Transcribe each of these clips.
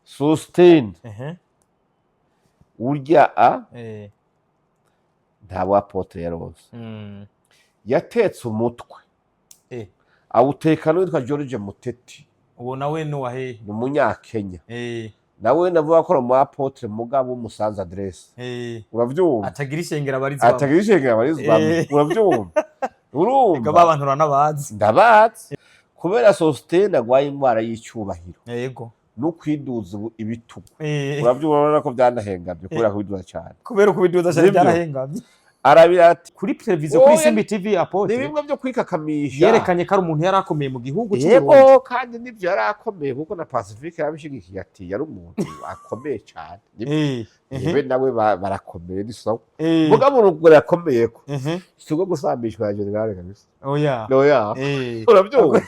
Sositene urya a nta apôtre yaronse. Yatetse umutwe, awuteka n'uwitwa George Muteti. Uwo nawe ni uwahehe? Ni umunyakenya. Nawe navuga ko ari umu apôtre, mugabo w'umusanze adresse. Uravyumva? Atagira ishengero abarizwamo. Atagira ishengero abarizwamo. Uravyumva? Ega Urumva? Ba bantu uranabazi. Ndabazi kubera Sositene agwaye indwara y'icyubahiro no kwiduza ibitugu. Uravyumva? Urabona ko vyanahengamye kubera kubiduza cane. Kubera ukubiduza cyane. Nibyo. Byarahengamye. Arabira ati Kuri televiziyo, kuri Oya, Simbi TV, ni apôtre bimwe byo kwikakamisha. yerekanye ko ari umuntu yari akomeye mu gihugu cy'u Burundi. Yego, kandi nivyo, yari akomeye, kuko na Pacifique yarabishigikiye ati yari umuntu akomeye cane. Nibyo. Yewe, nawe barakomeye, ni sawa. Mugabo urugero yakomeyeko si ubwo gusambishwa ya général kabisa. Oya. Oya. Urabyumva?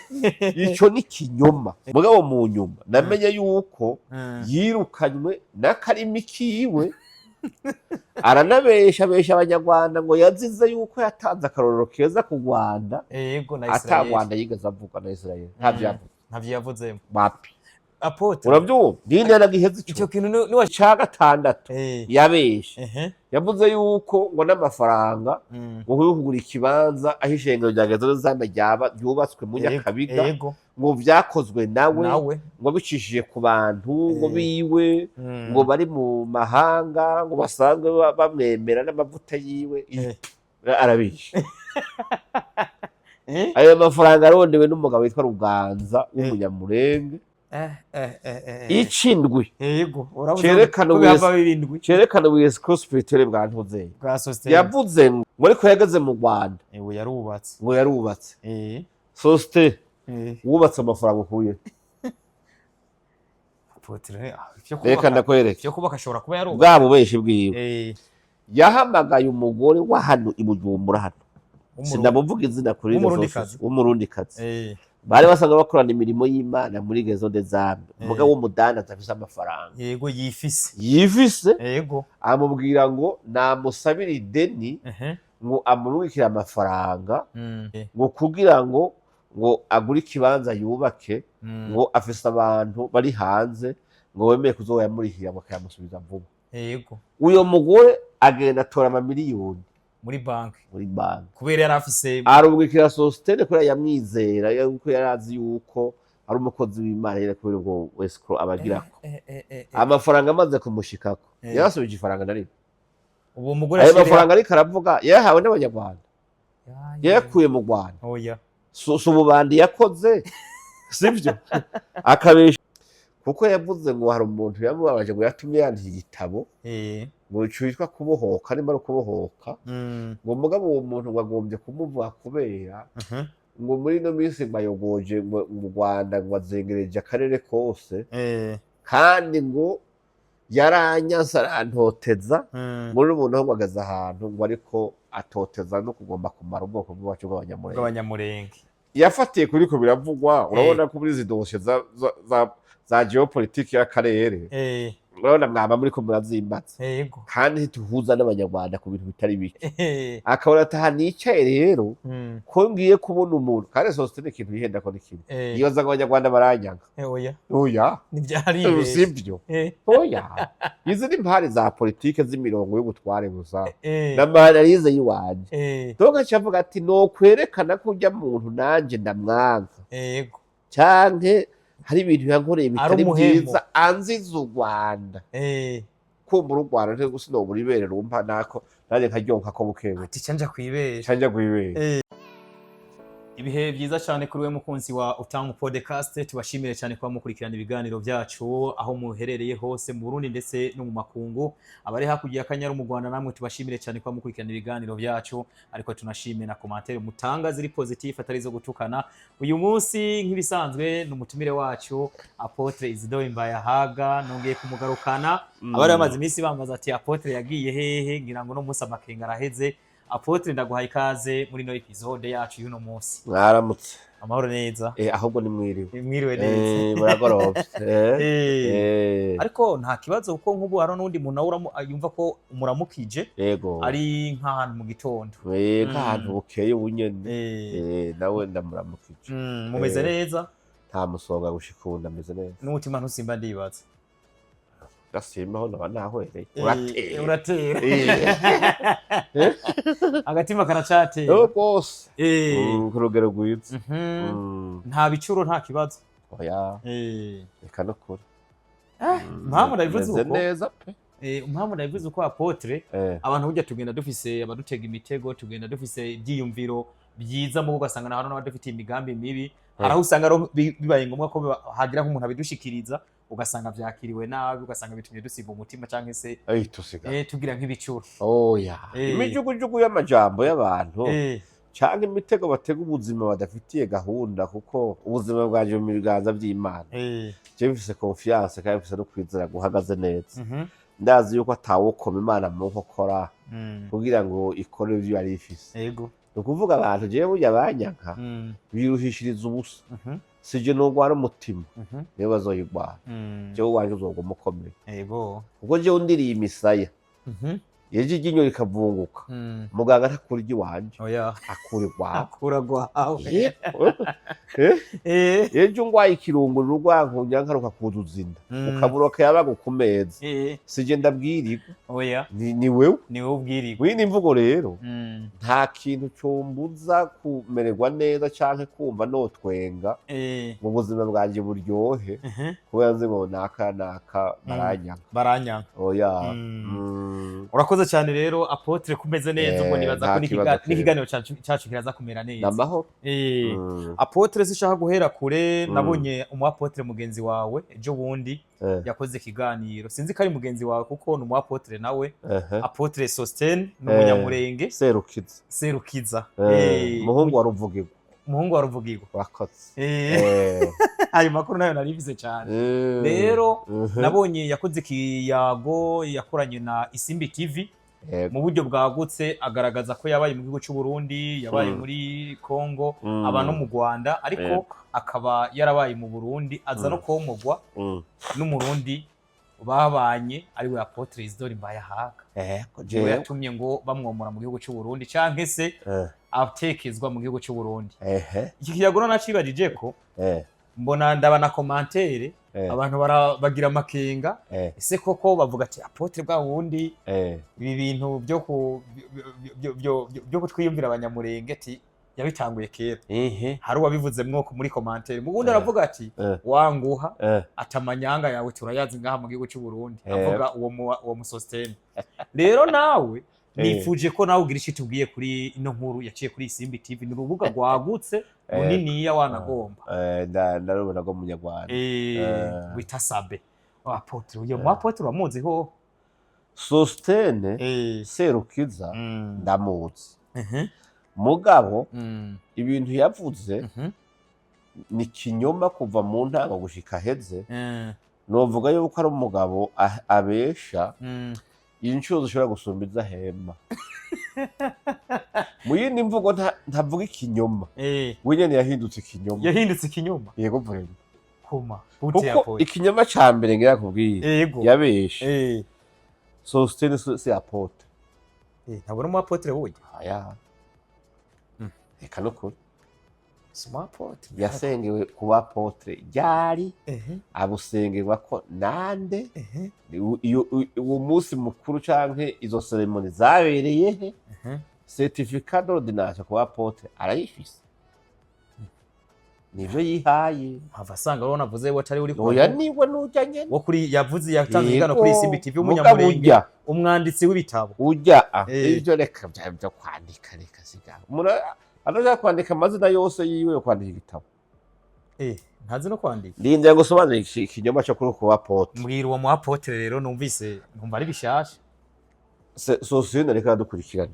Ico ni kinyoma. Mugabo mu nyuma namenye yuko yirukanywe n'akarimi kiwe, aranabesha besha Abanyarwanda ngo yazize yuko yatanze akarorero keza ku Rwanda. Yego, na Ata Israel. Rwanda yigeze avuga, na Israel ntavyo yavuze. Ntavyo yavuzemo. Wapi. Apôtre. Urabyumva? Ninde nagiheze? Icyo Ico kintu ni ca gatandatu yabeshe, yavuze yuko ngo n'amafaranga ngo yo kugura ikibanza aho ishengero rya Gazoza Zamba ryaba ryubatswe mu Nyakabiga, ngo vyakozwe nawe, nawe, ngo bicishije ku bantu ngo biwe, ngo bari mu mahanga, ngo basanzwe bamwemera n'amavuta yiwe. Arabishe. Ayo mafaranga arondewe n'umugabo witwa Ruganza w'Umunyamurenge. Icindwi Yego, urabuze cerekana ko bihava birindwi. cerekana ubuyesiko spirituel bwa Ntuzeye. Bwa Sositene. Yavuze ngo ariko yageze mu Rwanda, Ewe, yarubatse. ngo yarubatse. Sosite wubatse amafaranga ukuye? Apôtre, ivyo Reka kubaka, ndakwereke. ivyo kubaka ashobora kuba yarubatse. Bwa bubeshi bwiwe, yahamagaye umugore wa hano i Bujumbura hano, sinamuvuga izina kuri W'Umurundikazi. W'Umurundikazi. Bari basanzwe bakorana imirimo y'Imana muri Maison des Âmes, umugabo w'umudandaza afise amafaranga. Yego, yifise. Yifise. Amubwira ngo namusabire ideni, ngo amurungikire amafaranga, ngo kugira ngo agure ikibanza yubake, ngo afise abantu bari hanze ngo bemeye kuzoyamurihira, ngo akayamusubiza vuba. Uyo mugore agenda atora amamiliyoni muri banki. Muri banki. Kubera yari afise Arungikira Sositene kubera yamwizera, yuko yari azi yuko ari umukozi w'Imana nyene, kubera ubwo escroc abagirako. Amafaranga amaze kumushikako, yarasubije ifaranga na rimwe. Uwo mugore Ayo ashirira- mafaranga ariko aravuga yayahawe n'Abanyarwanda, yayakuye mu Rwanda. Oya. Si ububandi yakoze, sibyo? Akabesha kuko yavuze ngo hari umuntu yamubabaje, ngo yatumye yandika igitabo ngo citwa Kubohoka, nimba ari ukubohoka, ngo mugabo uwo muntu ngo agombye kumuvuga kubera ngo muri ino minsi ngo ayogoje ngo mu Rwanda, ngo azengereje akarere kose, kandi ngo yaranyanse arantoteza, ngo n'umuntu aho ngo ageze ahantu ngo ariko atoteza no kugomba kumara ubwoko bw'iwacu bw'Abanyamurenge. Bw'Abanyamurenge. Yafatiye kuri ko biravugwa. Urabona ko muri izi dosiye za géopolitique y'akarere, urabona mwaba muri ko murazimbatse, kandi ntituhuza n'Abanyarwanda ku bintu bitari bike. Akabona ati aha nicaye rero, ko ngiye kubona umuntu, kandi sosiyete ni ikintu yihenda ko ni kimwe, yibaza ngo Abanyarwanda baranyanga. Oya. Oya. Ntibyari Sibyo. Oya, izi ni impari za politike z'imirongo y'ubutware gusa n'ama analyse y'iwanje. Donc aca avuga ati nokwerekana ko ujya muntu nanje ndamwanka, canke hari ibintu yankoreye bitari Umuhembo. byiza, anziza u Rwanda. Kumbura u Rwanda nte sinobura ibere rumpa nako nanjye nkaryonka ko bukebuke. Ati canja kwibera. Canja kwibere. Ibihe byiza cyane kuri we mukunzi wa Utamu Podcast. Tubashimire cyane kuba mukurikirana ibiganiro byacu aho muherereye hose mu Burundi ndetse no mu makungu. Abari hakurya y'Akanyaru mu Rwanda, namwe tubashimire cyane kuba mukurikirana ibiganiro byacu, ariko tunashime na commentaire mutanga ziri positif, atari zo gutukana. Uyu munsi nk'ibisanzwe ni umutumire wacu Apôtre Isidore Mbayahaga, nongeye kumugarukana. Abari bamaze iminsi bambaza ati Apôtre yagiye hehe? Ngira ngo no munsi amakenga araheze. Apôtre, ndaguhaye ikaze muri no episode yacu y'uno munsi. Mwaramutse. Amahoro neza. Ahubwo ni mwiriwe. Mwiriwe neza. Muragorovye. Ariko nta kibazo, kuko nk'ubu hari n'undi muntu nawe yumva ko umuramukije ari nk'ahantu mu gitondo. Nk'ahantu bukeye ubu nyene. Nawe ndamuramukije. Mumeze neza? Nta musonga gushika ubu, ndameze neza. N'umutima ntusimba, ndibaza. Gasimbaho naba nahwereye. Uratera. Uratera. Agatima karacatera. Rwose. Ku rugero rwiza. Nta bicuro, nta kibazo? Oya. Reka no kure. Impamvu ndabivuze Meze uko, neza pe. Impamvu ndabivuze uko, apôtre, abantu burya tugenda dufise abadutega imitego, tugenda dufise ibyiyumviro byiza, mu ugasanga na hano n'abadufitiye imigambi mibi. Hari aho usanga rero bibaye ngombwa ko hagira nk'umuntu abidushikiriza, ugasanga vyakiriwe nabi, ugasanga bitumye dusiba umutima canke se Ay, tusiga. Tugira nk'ibicuro. Oya. Imijugujugu y'amajambo y'abantu canke imitego batega ubuzima badafitiye gahunda, kuko ubuzima bwanje mu biganza vy'Imana. Je mfise confiance kandi mfise no kwizera guhagaze neza. Ndazi yuko atawukoma Imana mu nkokora kugira ngo ikore ivyo yari ifise. Ni ukuvuga abantu jewe burya banyanka biruhishiriza ubusa. Sije nogwara umutima, niyo bazoyigwara. Jewe wanje uzoguma ukomeye. Kuko jewe ndiriye imisaya, yeje iryinyo rikavunguka, muganga ntakura iry'iwanje, Oya. akura irwawe. Akura gwawe. Yego. Ejo ngwaye ikirunguriro, urwankunya rukakuzuza inda, ukabura akayabagu ku meza, sije ndabwirirwa. Oya. Ni wewe. Ni wowe ubwirirwa. Wini imvugo rero, nta kintu combuza kumererwa neza canke kumva notwenga mu buzima bwanje buryohe, kubera nzi ngo naka naka baranyanka. Baranyanka. Oya. Urakoze cyane rero, apôtre, kumeze neza. Ubwo Eh, nibaza nta ko kibazo pe. n'ikiganiro cacu kiraza kumera neza. N'amahoro. Apôtre, sinshaka guhera kure. Nabonye umu apôtre mugenzi wawe ejo bundi yakoze ikiganiro, sinzi ko ari mugenzi wawe kuko ni umu apôtre nawe, apôtre Sostene, ni umunyamurenge. Serukiza. Serukiza. Muhungu wa Ruvugirwa. Umuhungu wa Ruvugirwa. Wakoze. Ayo makuru nayo narivize cyane. Rero nabonye yakoze ikiyago yakoranye na Isimbi TV mu buryo bwagutse, agaragaza ko yabaye mu gihugu cy'u Burundi, yabaye muri Congo, aba no mu Rwanda, ariko akaba yarabaye mu Burundi, aza no komogwa n'Umurundi babanye, ariwe apôtre Isidore Mbayahaga. Niwe Jewe yatumye ngo bamwomora mu gihugu cy'u Burundi canke se atekezwa mu gihugu cy'u Burundi. Iki kiyago rero nacibajije ko mbona ndaba na commentaire, abantu bagira amakenga, ese koko bavuga ati apôtre bwa wundi, ibi bintu byo kutwiyumvira abanyamurenge, ati yabitanguye kera. Hari uwabivuze mwoko muri commentaire, mu wundi aravuga ati wanguha, ati amanyanga yawe turayazi ngaha mu gihugu cy'u Burundi. Avuga uwo musostene. Rero nawe nifuje ko nawe ugira icyo tubwiye kuri ino nkuru yaciye kuri Isimbi TV. Ni urubuga rwagutse, runiniya wanagomba. Ndarubona rwo munyarwanda. Wita Sabe apôtre, uyo mu apôtre uramuzi ho? Sostene Serukiza ndamuzi, mugabo ibintu yavuze ni kinyoma kuva mu ntango gushika heze. Novuga yuko ari umugabo abesha inshuro zishobora gusumba izo ahema. Mu yindi mvugo, ntavuga ikinyoma, we nyene yahindutse ikinyoma. Yahindutse ikinyoma. Yego, vraiment. Kuma gute? Kuko Apôtre, ikinyoma ca mbere ngira kubwira yabeshe, Sostene si apôtre. Ntabwo ari umu apôtre burya? Aya. Reka nukuri. Si umu apôtre. Yasengewe kuba apôtre ryari? Abusengerwa ko nande? Uwo munsi mukuru canke izo cérémonie zabereye he? Certificat d'ordination kuba apôtre arayifise? Nivyo yihaye. Mpava asanga rero navuze we atari uri Oya, niwe nujya nyene. Wo kuri yavuze, yatanze ikiganiro kuri Isimbi TV, Mugabo w'umunyamurenge, ujya umwanditsi w'ibitabo. Ujya ivyo reka bya byo kwandika, reka siga umuntu adashaka kwandika amazina yose yiwe yo kwandika igitabo. Ntazi no kwandika. Ndindira ngo usobanure ikinyoma cyo kuri kuba apôtre. Mbwira uwo mu apôtre rero, numvise numva ari bishasha. Sosiyete ariko aradukurikirana.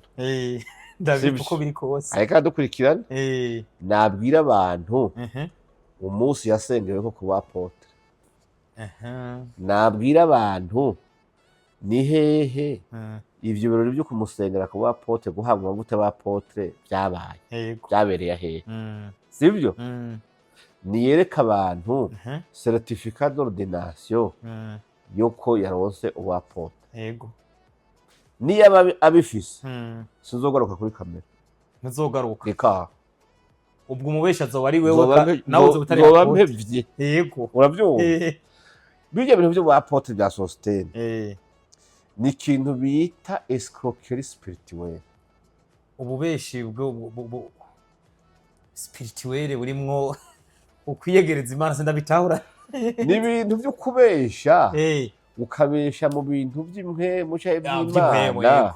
Ndabizi. Sivyo. Uko biri kose. Ariko aradukurikirana. Nabwira abantu umunsi yasengewe ko kuba apôtre. Nabwira abantu ni hehe ivyo birori byo kumusengera kuba apôtre, guhabwa amavuta y'apôtre byabaye, byabereye hehe? Sibyo? Niyereka abantu certificat d'ordination yuko yaronse ubu apôtre. Niyo aba abifise, sinzogaruka kuri kamera. Ntuzogaruka? Reka. Ubwo umubesha azoba ari wewe, Nzoba nawe uzoba utari nzoba apôtre. mpevye. Yego. Uravyumva? Bijya bintu byo apôtre bya Sositene ni ikintu bita escroquerie spirituelle. Ububeshi bwo spirituelle burimwo ukwiyegereza Imana, sindabitahura. Ni ibintu byo kubesha, ukabesha mu bintu by'impwemu canke Ah, by'impwemu, by'Imana, yego.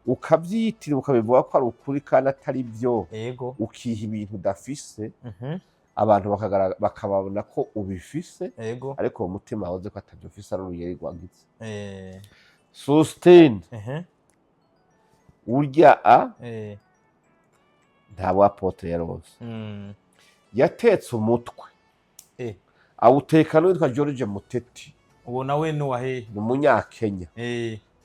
Ukavyitira, ukabivuga ko ari ukuri kandi atari byo, ukiha ibintu udafise, abantu bakababona ko ubifise, ariko uwo mutima wahoze ko atabyo ufise, ari uruyeri rwagize. Sositene urya a nta apôtre yaronse. Yatetse umutwe, awuteka n'uwitwa George Muteti. Uwo nawe ni uwahe? Ni umunyakenya.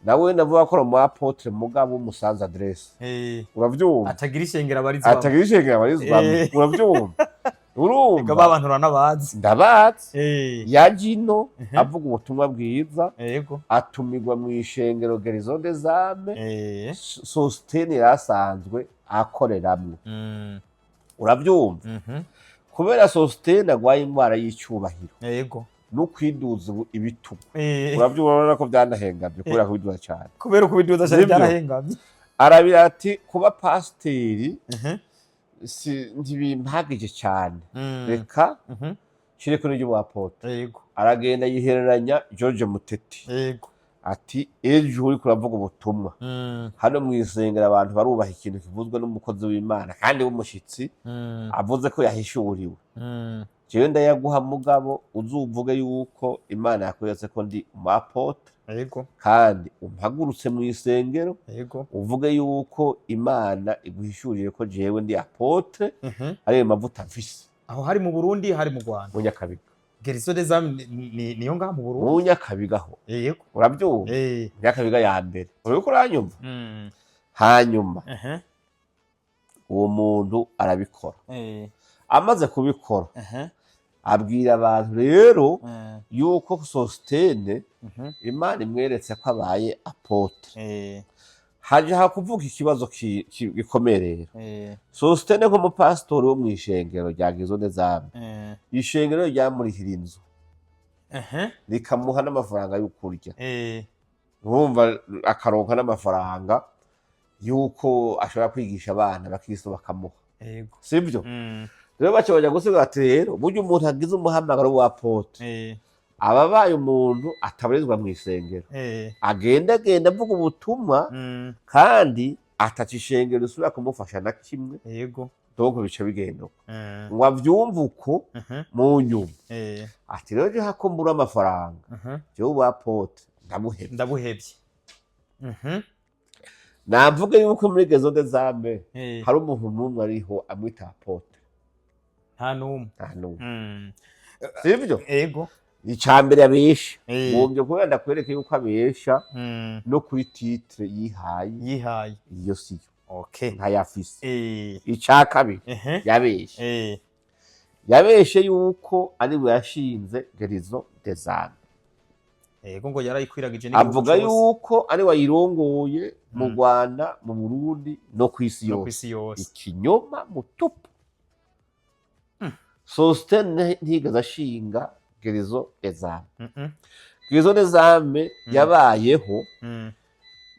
Nawe navuga ko ari umu apôtre, mugabo w'umusanze adresse. Uravyumva? Atagira ishengero abarizwamo. Atagira ishengero abarizwamo. Uravyumva? Ega Urumva? ba bantu uranabazi. Ndabazi. Yaje ino avuga ubutumwa bwiza, atumirwa mu ishengero Guérison des âmes. Sositene yari asanzwe akoreramwo. Uravyumva? Kubera Sositene agwaye indwara y'icyubahiro no kwiduza ibitugu. Uravyumva? Urabona ko vyanahengamye kubera kubiduza cane. Kubera ukubiduza cyane. Nibyo. Byarahengamye. Arabira ati kuba pasiteri si ntibimpagije cyane, reka nshireko n'iry'ubu apôtre. Aragenda yihereranya George Muteti, ati ejo uriko uravuga ubutumwa hano mu isengero, abantu barubaha ikintu kivuzwe n'umukozi w'Imana kandi w'umushitsi, avuze ko yahishuriwe. Jewe ndayaguha, mugabo uzuvuge yuko Imana yakweretse ko ndi umu apôtre, kandi umpagurutse mu isengero, uvuge yuko Imana iguhishuriye ko jewe ndi apôtre, ariyo mavuta mfise. Aho hari mu Burundi, hari mu Rwanda? Mu Nyakabiga. Guérison des âmes niyo ngaha mu Burundi? Mu Nyakabiga ho. Urabyumva? Mu Nyakabiga ya mbere, uriko uranyumva? Hanyuma uwo muntu arabikora. Amaze kubikora, abwira abantu rero yuko Sositene Imana imweretse ko abaye apôtre. Haje hakuvuka ikibazo gikomeye rero. Sositene nk'umupasitori wo mw'ishengero rya Guérison des âmes, ishengero ryamurihira inzu, rikamuha n'amafaranga yo kurya, urumva, akaronka n'amafaranga yuko ashobora kwigisha abana bakristo, bakamuha. Sibyo? Rero baca baja gusiga bati rero burya umuntu agize umuhamagaro w'apôtre, aba abaye umuntu atabarizwa mu isengero, agenda agenda avuga ubutumwa, kandi ataca ishengero risubira kumufasha na kimwe. Donc bica bigenda uko. Ngo avyumve uko, mu nyuma ati rero je hako mbura amafaranga, jewe ubu apôtre ndamuhevye. Ndabuhevye. Navuga yuko muri Guérison des âmes hari umuntu n'umwe ariho amwita apôtre. Nta n'umwe. Nta n'umwe. Sivyo? Ego. Ica mbere abesha, ngombye kubera ndakwereke yuko abesha no kuri titre yihaye. Yihaye. Iyo siyo, ntayafise. Ica kabiri yabeshe, yabeshe yuko ari we yashinze Guérison des âmes. Ego, ngo yarayikwiragije n'igihugu Avuga cose. yuko ari wayirongoye mu Rwanda, mu Burundi no kw'isi No yose. kw'isi yose. Ikinyoma mutupu. Sositene ntiyigeze ashinga Guérison des âmes. Guérison des âmes yabayeho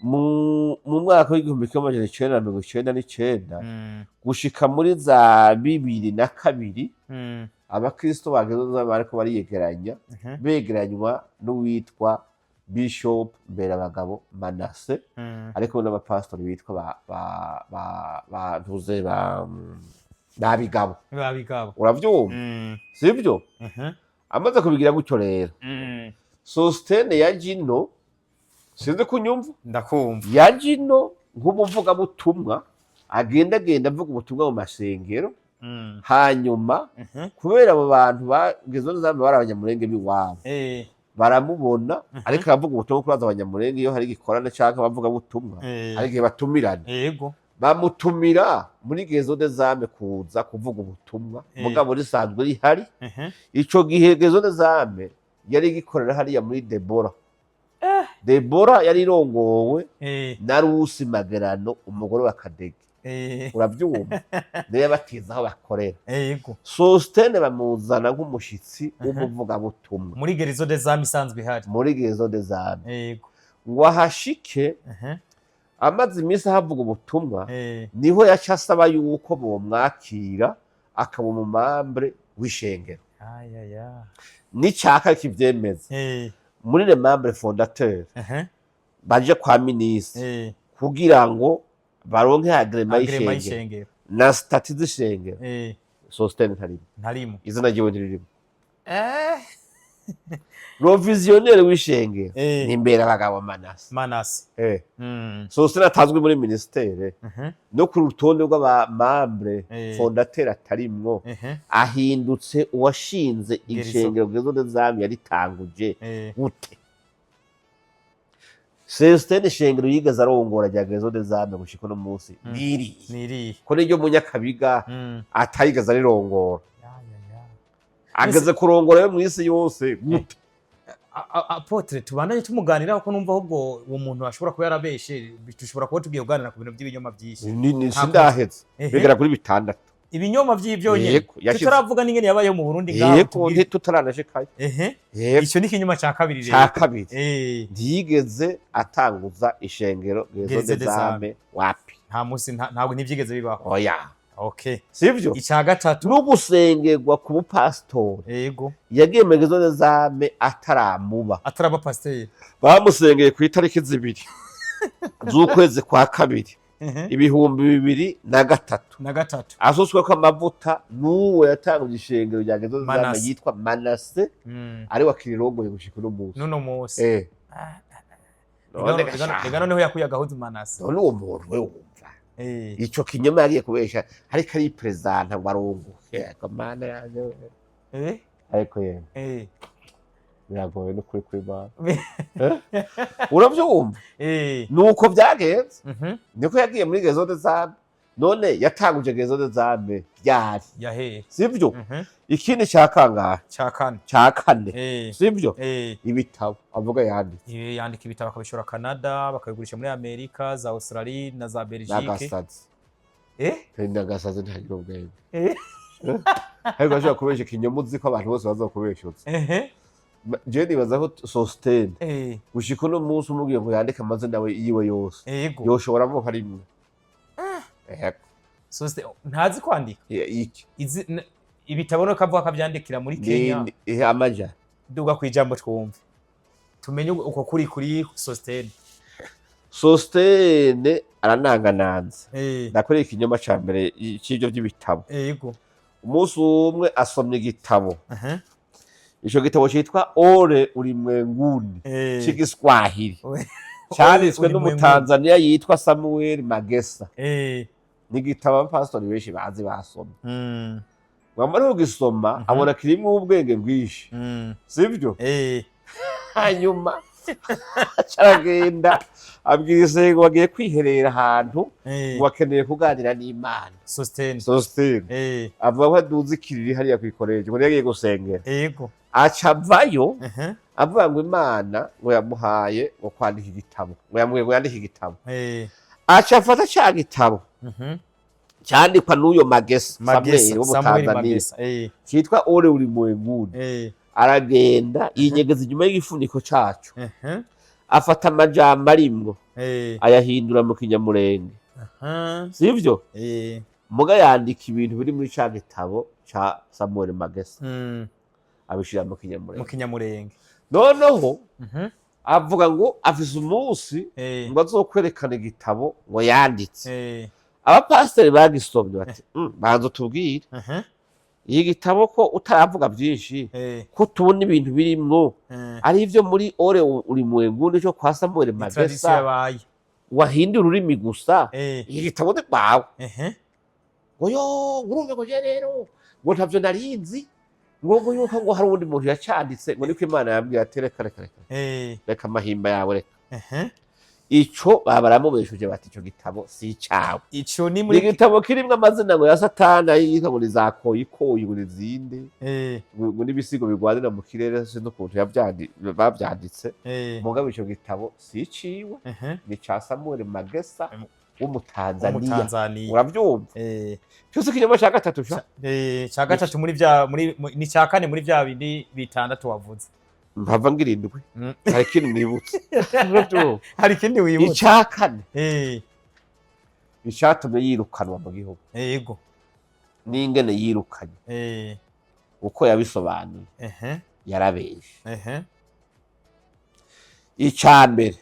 mu mwaka w'1999 gushika muri za 2002. Abakristo ba Guérison des âmes bariko bariyegeranya, begeranywa n'uwitwa Bishop Mberabagabo Manase, ariko n'abapasitori bitwa ba ntuze ba Bigabo. Babigabo. Uravyumva? Sivyo? Amaze kubigira gutyo rero, Sositene ya jino, sinzi ko unyumva. Ndakumva. Ya jino nk'umuvugabutumwa, agenda agenda avuga ubutumwa mu masengero. Hanyuma kubera abo bantu bageze n'izambe bari abanyamurenge b'iwabo, baramubona ariko aravuga ubutumwa. Kuraza abanyamurenge iyo hari igikorane canke abavugabutumwa, hari igihe batumirana, bamutumira muri Guérison des âmes kuza kuvuga ubutumwa, mugabo risanzwe rihari. Ico gihe Guérison des âmes yari igikorera hariya muri Debora. Debora yari irongowe na Rusi Magerano, umugore wa Kadege. Uravyumva, niyo yabatiza aho bakorera. Sositene bamuzana nk'umushitsi w'umuvugabutumwa Muri Guérison des Âmes isanzwe ihari. Muri Guérison des Âmes. Ngo ahashike, amaze iminsi ahavuga ubutumwa, niho yaca asaba yuko bomwakira akaba umu membre w'ishengero. Ayaya. N'icaka kivyemeza, muri les membres fondateurs baje kwa minisitiri kugira ngo baronke agrément Agrément y'ishengero y'ishengero. na statuts z'ishengero, Sositene ntarimo. Ntarimo. Izina ryiwe ntiririmo. Le visionnaire w'ishengero ni imbere abagabo Manase. Manase. Sositene atazwi muri ministère no ku rutonde rw'aba membres fondateurs atarimwo, ahindutse uwashinze Guérison. ishengero Guérison des Âmes yaritanguje gute? Sositene ishengero yigeze arongora rya Guérison des Âmes gushika uno munsi niriye Niriye. ko niryo Munyakabiga atayigeze arirongora, Ya, ya, ya. ageze kurongora yo mw'isi yose gute? Apôtre, tubandanye tumuganiraho ko numva ahubwo uwo muntu ashobora kuba yarabeshe. Dushobora kuba tugiye kuganira ku bintu by'ibinyoma byinshi. Sindaheze. Bigera kuri 6. Ibinyoma by'ibyonyine? Yego, Tutaravuga n'ingene yabayeho mu Burundi ngaho. Yego, ntitutaranashikayo. Yego. Icyo ni ikinyoma cya kabiri rero. Cya kabiri, ntiyigeze atanguza ishengero Guérison Guérison des des Âmes wapi. Nta munsi, ntabwo ntibyigeze bibaho. Oya. Okay. Sivyo? Icya gatatu. No gusengerwa ku bupasitori, yagiye mu Guérison des Âmes ataramuba. Ataraba pasiteri. Bamusengeye ku itariki 2 z'ukwezi kwa kabiri 2003. Na gatatu. Asutsweko amavuta n'uwo yatanguje ishengero rya Guérison des Âmes Manase. yitwa Manase, ari we akirirongoye gushika uno munsi. N'uno munsi. None Rega noneho yakuye agahuzu Manase. None uwo muntu we wumva ico kinyoma yagiye kubesha ariko ari perezida ngo arunguke? Yego Mana yanjye we. Ariko yemwe, biragoye n'ukuri kw'Imana. Uravyumva? Nuko vyagenze. Niko yagiye muri Guérison des Âmes. None yatanguje Guérison des Âmes ryari? Yahehe? Sivyo? Ikindi ca kangahe? Cya kane. Ca kane. Sivyo? Ibitabo avuga yanditse. Yandika ibitabo akabishora Canada, bakabigurisha muri Amerika, za Australie na za Belgique. N'agasazi. N'agasazi, ntagira ubwenge. Ariko ashobora kubesha ikinyoma uzi ko abantu bose bazokubeshutse. Jewe nibaza ko Sositene gushika uno munsi umubwiye ngo yandike amazina we yiwe yose, yoshoboramo nka rimwe. Yego. Ntazi kwandika. Iki? Ibitabo no kavuga akabyandikira muri Kenya. Amaja. Duga ku ijambo twumve, tumenye uko kuri kuri Sositene. Sositene aranangananze. Ndakoreye ikinyoma ca mbere c'ivyo vy'ibitabo. Umunsi umwe asomye igitabo, ico gitabo citwa Ole Ulimwenguni c'igiswahili, canditswe n'Umutanzaniya yitwa Samuel Magesa. Ni igitabo abapasitori benshi bazi basomye. Wamara kugisoma, abona kirimwo ubwenge bwinshi. Sivyo? Hanyuma aca aragenda abwira isengo bagiye kwiherera ahantu, ngo bakeneye kuganira n'Imana. Sositene. Sositene avuga ko aduze ikiriri hariya kw'ikoreje ngo niyo yagiye gusengera. Aca avayo avuga ngo Imana ngo yamuhaye ngo kwandika igitabo, ngo yamubwiye ngo yandike igitabo. Aca afata ca gitabo cyandikwa n'uyo Magesa. Magesa. Samuel wo mu Samuel Tanzania, Magesa. cyitwa Ole Ulimwenguni. Aragenda yinyegeza inyuma y'igifuniko caco, afata amajambo arimwo, ayahindura mu Kinyamurenge. Sivyo? Muga yandika ibintu biri muri ca gitabo ca Samuel Magesa, abishira mu Mu Kinyamurenge. Kinyamurenge. Noneho avuga ngo afise umunsi ngo azokwerekana igitabo ngo yanditse. Abapasiteri bagisomye bati: "Banza utubwire iyi gitabo ko utaravuga byinshi, ko tubona ibintu birimwo ari ivyo muri Ole Ulimwenguni cyo kwa Samuel Ni tradition Magesa, yabaye. wahindura ururimi gusa, iki gitabo ni rwawe?" Ngo yo urumve, ngo je rero ngo ntavyo narinzi, ngo yuko ngo hari uwundi muntu yacanditse, ngo niko Imana yambwiye ati: "Reka, reka, reka, reka amahimba yawe, reka." Ico baba baramubeshuje bati: "Ico gitabo si icawe." Ico ni Ni muri igitabo kirimwo amazina ngo ya Satani yitwa ngo ni za koyikoyi, ngo ni zinde, ngo n'ibisigo bigwanira mu kirere, sinzi ukuntu bavyanditse. Mugabo ico gitabo si iciwe, ni ca Samuel Magesa. W'Umutanzaniya. W'Umutanzaniya. Uravyumva? Cyose ikinyoma ca gatatu sha. Ca gatatu muri vya muri ni ca kane muri vya bindi bitandatu wavuze. Mpava ngira indwi. Hari ikindi nibutse, uravyumva? Hari ikindi wibutse? Ica kane, icatumye yirukanwa mu gihugu n'ingene yirukanye, uko yabisobanuye, yarabeshe. Ica mbere,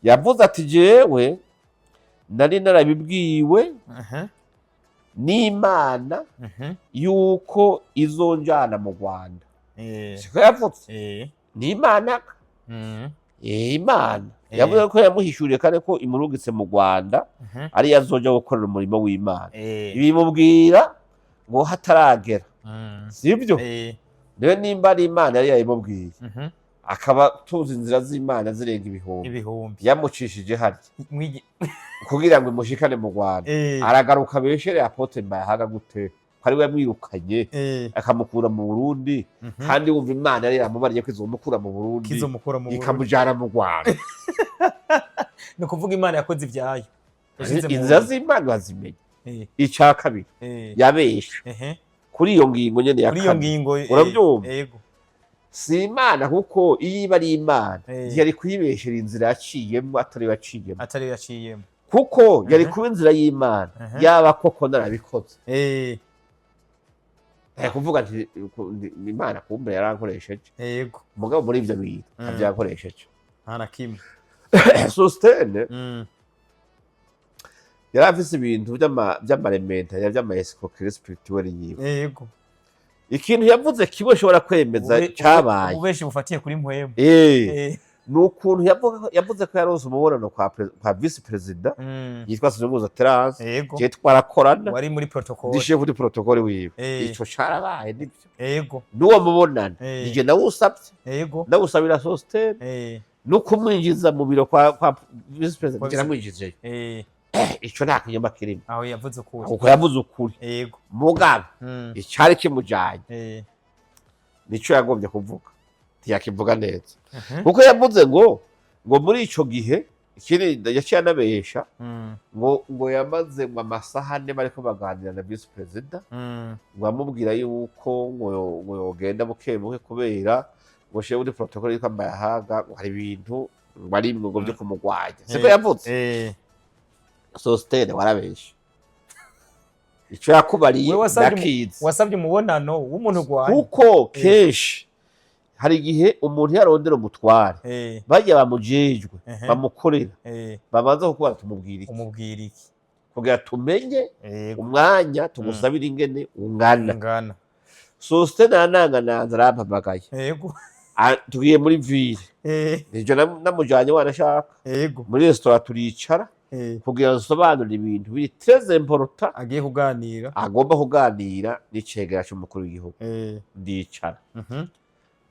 yavuze ati: "Jewe nari narabibwiwe n'Imana yuko izonjana mu Rwanda." Siko yavuze? N'Imana. Imana yavuze ko yamuhishuriye kandi ko imurungitse mu Rwanda, ariyo azoja gukorera umurimo w'Imana. Ibimubwira ngo hataragera, sibyo? Rero nimba ari Imana yari yayimubwiye, akaba tuzi inzira z'Imana zirenga ibihumbi, ibihumbi, yamucishije harya kugira ngo imushikane mu Rwanda, aragaruka beshere apôtre Mbayahaga gute ko ari we yamwirukanye, akamukura mu Burundi, kandi wumva Imana yari yaramubariye ko izomukura mu Burundi, kizomukura mu Burundi, ikamujana mu Rwanda? Ni ukuvuga Imana yakoze ibyayo. Yashize mu Inzira z'Imana bazimenya. Icya kabiri, yabeshe kuri iyo ngingo nyene ya Kuri iyo kane. ngingo. Urabyumva? Yego. Si Imana, kuko iyo iba ari Imana, ntiyari kuyibeshera inzira yaciyemo atari yo yaciyemo. Atari yo yaciyemo. Kuko yari kuba inzira y'Imana yaba koko narabikoze, ntari kuvuga nti Imana kumbe yarankoresheje. Mugabo muri ivyo bintu ntabyankoresheje. Nta na kimwe. Sositene yari afise ibintu vy'amarementa, vy'ama escroquerie spirituelle yiwe. Ikintu yavuze kimwe ushobora kwemeza cabaye, Ububeshi bufatiye kuri mpwemu. Ni ukuntu yavuze ko yaronse umubonano kwa vice perezida yitwa Sinunguza Terence. Je twarakorana. Wari muri protocole. Ndi chef de protocole wiwe. Ico carabaye, nivyo. N'uwo mubonano, nije nawusavye, nawusabira Sostene, no kumwinjiza mu biro kwa vice perezida, Kwa nije namwinjijeyo. Ico nta kinyoma kirimo. Aho yavuze ukuri. Kuko yavuze ukuri. Mugabe icari kimujanye, nico yagombye kuvuga ntiyakivuga neza, kuko yavuze ngo muri ico gihe, ikindi yaciye anabesha, ngo yamaze ngo amasaha 4 bariko baganira na vice perezida, ngo amubwira yuko ngo yogenda buke buke kubera ngo chef de protocole yitwa Mbayahaga ngo hari ibintu ngo arimwo ngo vyo kumugwanya. Siko yavuze? Sostene, warabeshe. Ico yakubariye Wewe wasabye ndakizi. Wasabye umubonano w'umuntu urwanya. Kuko kenshi hari igihe umuntu yarondera umutware, bajya bamujejwe, bamukorera, babanza kukubaza: "Tumubwira iki?" Umubwira iki? Kugira tumenye umwanya tugusabira ingene ungana. Ungana. Sositene aranangananza, arampamagaye. Tugiye muri ville, nijo namujanye wanashaka, muri resitora turicara kugira ngo nsobanure ibintu biri très important. Agiye kuganira. Agomba kuganira n'icegera c'umukuru w'igihugu. Ndicara,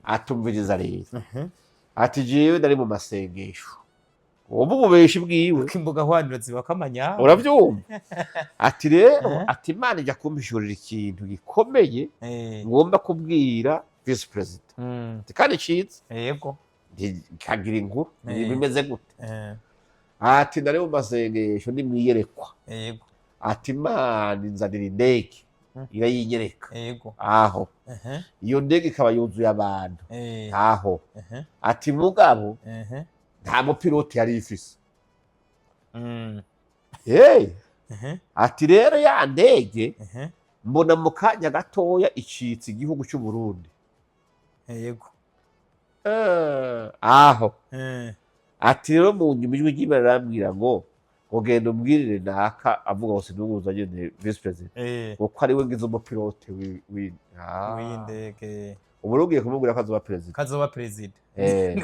atumviriza rero, ati: "Jewe nari mu masengesho." Ubu bubeshi bwiwe. Ko imbuga hwaniro zibako amanyanga. Uravyumva? Ati rero, ati: "Imana ijya kumpishurira ikintu gikomeye ngomba kubwira vice perezida." Ati: "Kandi ciza." Nkagira inkuru bimeze gute? Ati: "Nari mu masengesho, ndi mwiyerekwa." Ati: "Imana inzanira indege, irayinyereka." Aho iyo ndege ikaba yuzuye abantu. Aho ati: "Mugabo nta mupilote yari ifise." Hey! Ati: "Rero ya ndege mbona mu kanya gatoya icitse igihugu cy'u Burundi." Aho ati rero mu nyuma ijwi ry'Imana rirambwira ngo genda umbwirire naka, avuga ngo sinuguza nyene vice president, ngo ko ari we ngize umupilote w'iyi ndege. Ubu rero ugiye kumubwira ko azoba perezida. Kazoba perezida.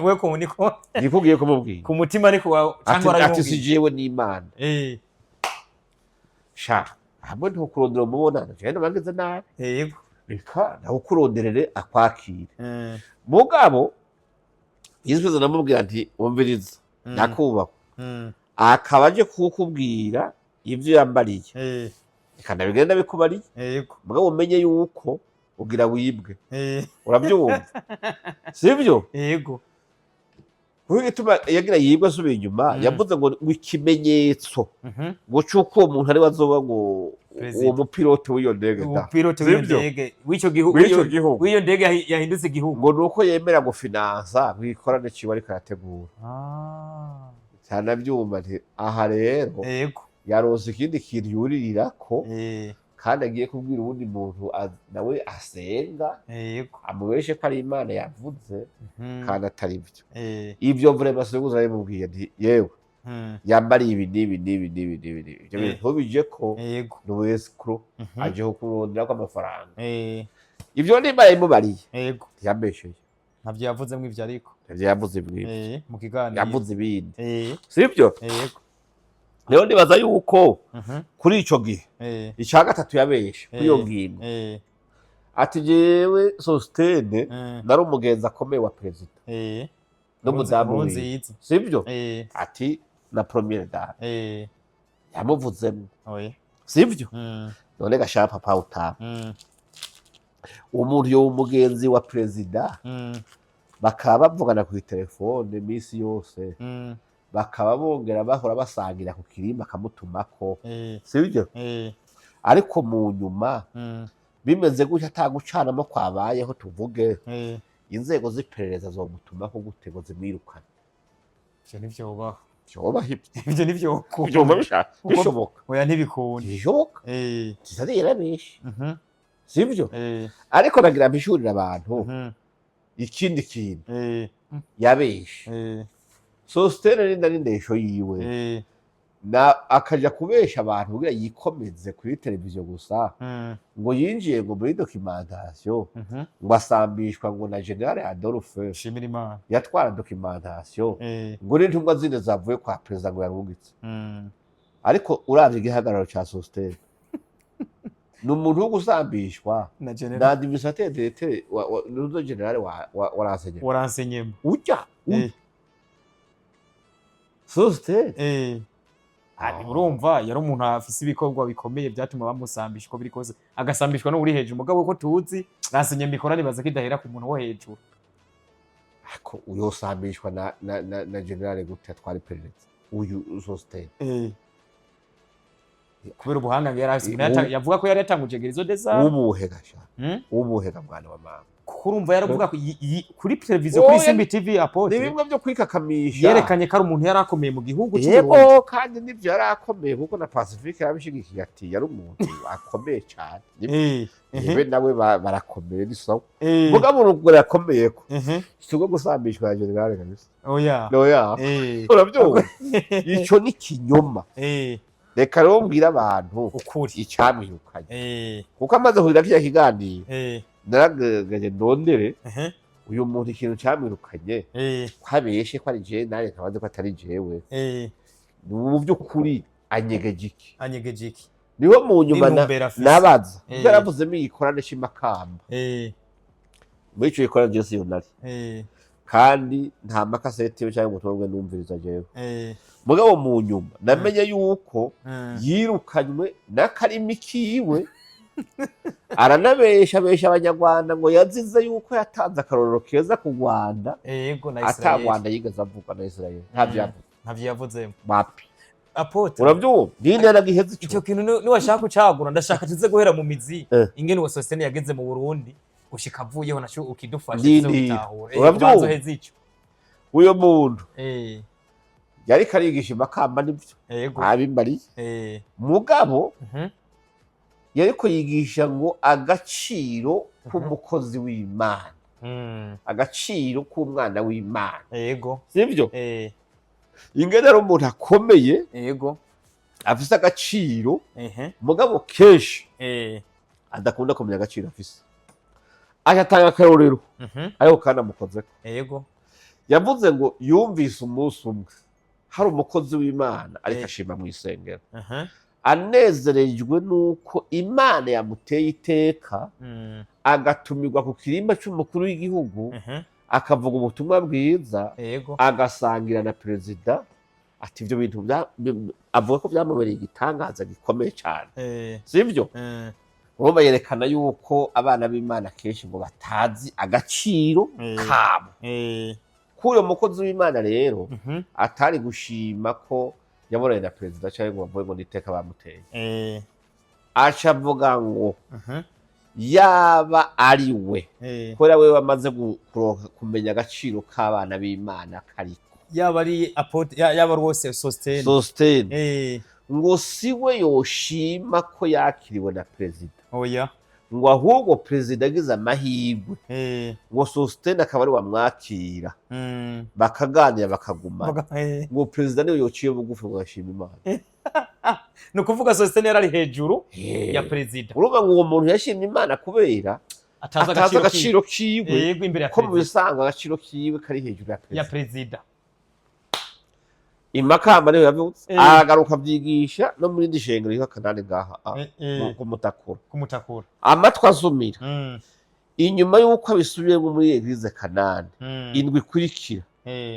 We ko niko. Niko ugiye kumubwira. Ku mutima ariko Ati cyangwa ati warabimubwiye? Si jewe, n'Imana. Sha, hamwe ntukurondera umubonano, jewe nabangize nabi. Reka nawukuronderere akwakire. Mugabo vice perezida namubwira nti: "Wumviriza, nyakubahwa, akaba aje kukubwira ibyo yambariye." Reka ndabigenda ndabikubariye. Mugabo umenye yuko ugira wibwe. Urabyumva, sibyo? Yego. Kuko igituma yagira yibwe asubiye inyuma, yavuze ngo ikimenyetso ngo c'uko uwo muntu ari we azoba ngo Perezida. uwo mupilote w'iyo ndege da Umupilote w'iyo Sivyo? ndege, w'ico gihugu, W'ico gihugu. W'iyo ndege yahindutse igihugu. Ngo nuko yemera gufinansa ngo ikorane ciwe ariko arategura. Cyanabyumva nti aha rero yaronse ikindi kintu yuririrako, kandi agiye kubwira uwundi muntu nawe asenga, amubeshe ko ari Imana yavuze kandi atari byo. Ibyo vraiment sinaguze, yabimubwiye nti yewe, yambariye ibi n'ibi n'ibi n'ibi n'ibi n'ibi, ibyo bintu ntubije ko ni ubu escroc, aje kuronderako amafaranga. Ibyo nimba yabimubariye, ntiyambesheye. Ntavyo yavuzemwo ivyo ariko. Ivyo yavuze ibindi. Mu kiganiro. Yavuze ibindi. Sibyo? Yego. Rero ndibaza yuko kuri ico gihe, icya gatatu yabeshe kuri iyo ngingo, ati jewe Sositene nari umugenzi akomeye wa perezida n'umudamu wiwe. Nkurunziza. Sibyo? Ati na première dame yamuvuzemo. Oya. Sibyo? None gashaka papa utamu, umuntu yoba umugenzi wa perezida, bakaba bavugana ku telefone misi yose, bakaba bongera bahora basangira ku kirimba, akamutumako, sibyo? Ariko mu nyuma bimeze gutya, ata gucanamo kwabayeho tuvuge, inzego z'iperereza zomutumako gute ngo zimwirukane? Ivyo ntivyobaho. Vyobaho ibyo. Ivyo ntivyokunda. Vyumva bishoboka? Oya, ntibikunda. Ntibishoboka. Zitari yarabeshe, sibyo? Ariko nagira mpishurire abantu ikindi kintu yabeshe. Sositene n'inda n'indesho yiwe, na akaja kubesha abantu kugira yikomeze kuri televiziyo gusa, ngo yinjiye ngo muri documentation, ngo asambishwa ngo na General Adolphe Shimira Imana. yatwara documentation, ngo n'intumwa zindi zavuye kwa perezida ngo yarungitse. Ariko uravye igihagararo ca Sositene, ni umuntu wo gusambishwa na na general administrateur directeur wa nuzo general wa renseignement? Wa renseignement. Ujya Sositene. Urumva yari umuntu afise ibikorwa bikomeye byatuma bamusambisha uko biri kose, agasambishwa n'uri hejuru. Mugabo ko tuzi renseignement ikora, nibaza ko idahera ku muntu wo hejuru. Ariko uyosambishwa na general gute atwara iperereza uyu Sositene? Kubera ubuhanga yari afise. Yavuga ko yari yatanguje guérison des âmes. Ubuhe gasha? Ubuhe ga mwana wa mama? Kuko urumva yaravuga kuri televiziyo, kuri Oya, Simbi TV ni apotre bimwe byo kwikakamisha. Yerekanye ko ari umuntu yari akomeye mu gihugu cy'u Burundi. Yego, kandi nibyo, yari akomeye, kuko na Pacifique yarabishigikiye ati yari umuntu akomeye cyane. Yewe nawe barakomeye, ni sawa. Mugabo urugero yakomeye ko si ubwo gusambishwa na general kabisa. Oya. Oya. Urabyumva, ico ni kinyoma. Reka rero mbwire abantu Ukuri. icamwirukanye, kuko amaze kugira kiriya kiganiro, naragerageje ndondere uyu muntu ikintu camwirukanye, ko abeshe ko ari jewe, nanjye nkabaze ko atari jewe. Mu by'ukuri anyegeje iki? Anyegeje iki? Niho mu nyuma N'intumbero afise. nabaza. Yaravuzemo igikorane c'imakamba. Muri ico gikorane jewe siyo nari, kandi nta makasete cyangwa ubutumwa bwe numviriza jewe. Mugabo mu nyuma namenye yuko yirukanywe n'akarimi kiwe, aranabesha besha abanyarwanda ngo yazize yuko yatanze akarorero keza ku Rwanda. Yego, na Ata Israel. Rwanda yigeze avuga na Israel ntabyo yavuze. Ntavyo yavudzemo. Wapi. Apotre. Urabyumva, ninde yaragiheze Icyo ico kintu niwashaka ucagura, ndashaka tuze guhera mu mizi ingene uwo Sositene yageze mu Burundi gushika avuyeho, naco ukidufasha tuze Ndindira. gutahura. Urabyumva? Ubanze uheze ico. Uyo muntu yariko arigisha imakamba, nibyo, abimbariye. Mugabo yariko yigisha ngo agaciro k'umukozi w'Imana, agaciro k'umwana w'Imana. Sibyo? Ingene ari umuntu akomeye, afise agaciro, mugabo kenshi adakunda kumenya agaciro afise, agatanga akarorero, ariko kandi amukozeko. Yavuze ngo yumvise umunsi umwe hari umukozi w'Imana ariko ashima mu isengero, anezerejwe n'uko Imana yamuteye iteka, agatumirwa ku kirimba c'umukuru w'igihugu, akavuga ubutumwa bwiza, agasangira na perezida. Ati ibyo bintu avuga ko byamubereye igitangaza gikomeye cyane. Sibyo? Urumva yerekana yuko abana b'Imana kenshi ngo batazi agaciro kabo. Ko uyo mukozi w'Imana rero atari gushima ko yabonanye na perezida cyangwa ngo bavuge ngo niteka bamuteye, aca avuga ngo yaba ari we, kubera we wamaze kuronka kumenya agaciro k'abana b'Imana kariko, Yaba ari apôtre, yaba rwose Sostene. Sostene, ngo si we yoshima ko yakiriwe na perezida, Oya. ngo ahubwo perezida agize amahirwe, ngo Sostene akaba ari wamwakira, bakaganira, bakagumana, ngo perezida niwe yociye bugufi ngo agashima Imana. Ni ukuvuga Sostene yari ari hejuru ya perezida. Urumva ngo uwo muntu yashimye Imana kubera atazi atazi agaciro agaciro kiwe, yego, imbere ya ko mu perezida. bisanzwe agaciro kiwe kari hejuru ya ya perezida. Perezida. Imakamba niyo yavutse, aragaruka abyigisha no muri indi shengero yitwa Kanani ngaha ku Mutakura. Kumutakura. Amatwi azumira, inyuma y'uko abisubiyemo muri église Kanani, indwi ikurikira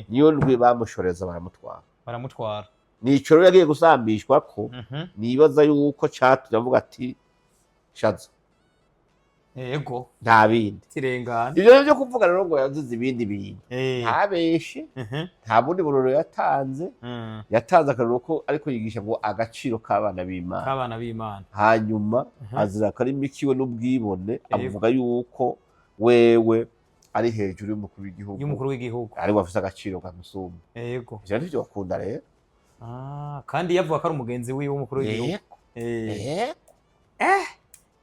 niyo ndwi bamushoreza baramutwara. Baramutwara. Nico rero yagiye gusambishwa ko nibaza yuko catumye avuga ati shaza, nta bindi. Tirengana. Ivyo rero byo kuvuga rero ngo yazize ibindi bintu, ntabeshe, nta bundi buroro yatanze. Yatanze akarorero ko ariko yigisha ngo agaciro k'abana b'Imana. K'abana b'Imana. Hanyuma azira akarimi kiwe n'ubwibone, avuga yuko wewe ari hejuru y'umukuru w'igihugu, y'umukuru w'igihugu, ari we afise agaciro kamusumba. Ivyo ntivyo bakunda rero. Ah, kandi yavuga ko ari umugenzi wiwe w'umukuru w'igihugu. Yego. Yego.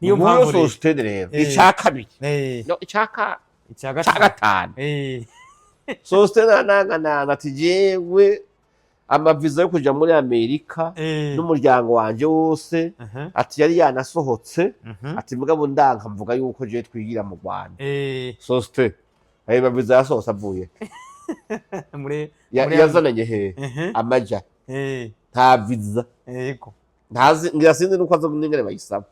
Niyo Nkuru mpamvu rero. Sostene rero, ica kabiri, no Icya ica gatanu. gatanu, Sostene arananganana ati jewe amaviza yo kuja muri Amerika n'umuryango wanje wose, ati yari yanasohotse, ati mugabo ndanka mvuga yuko jewe twigira mu Rwanda. Sosite ayo maviza yasohotse avuye muri muri yazananye hehe? Amaja nta viza, ntazi, ngira sinzi nuko aza n'ingene bayisaba.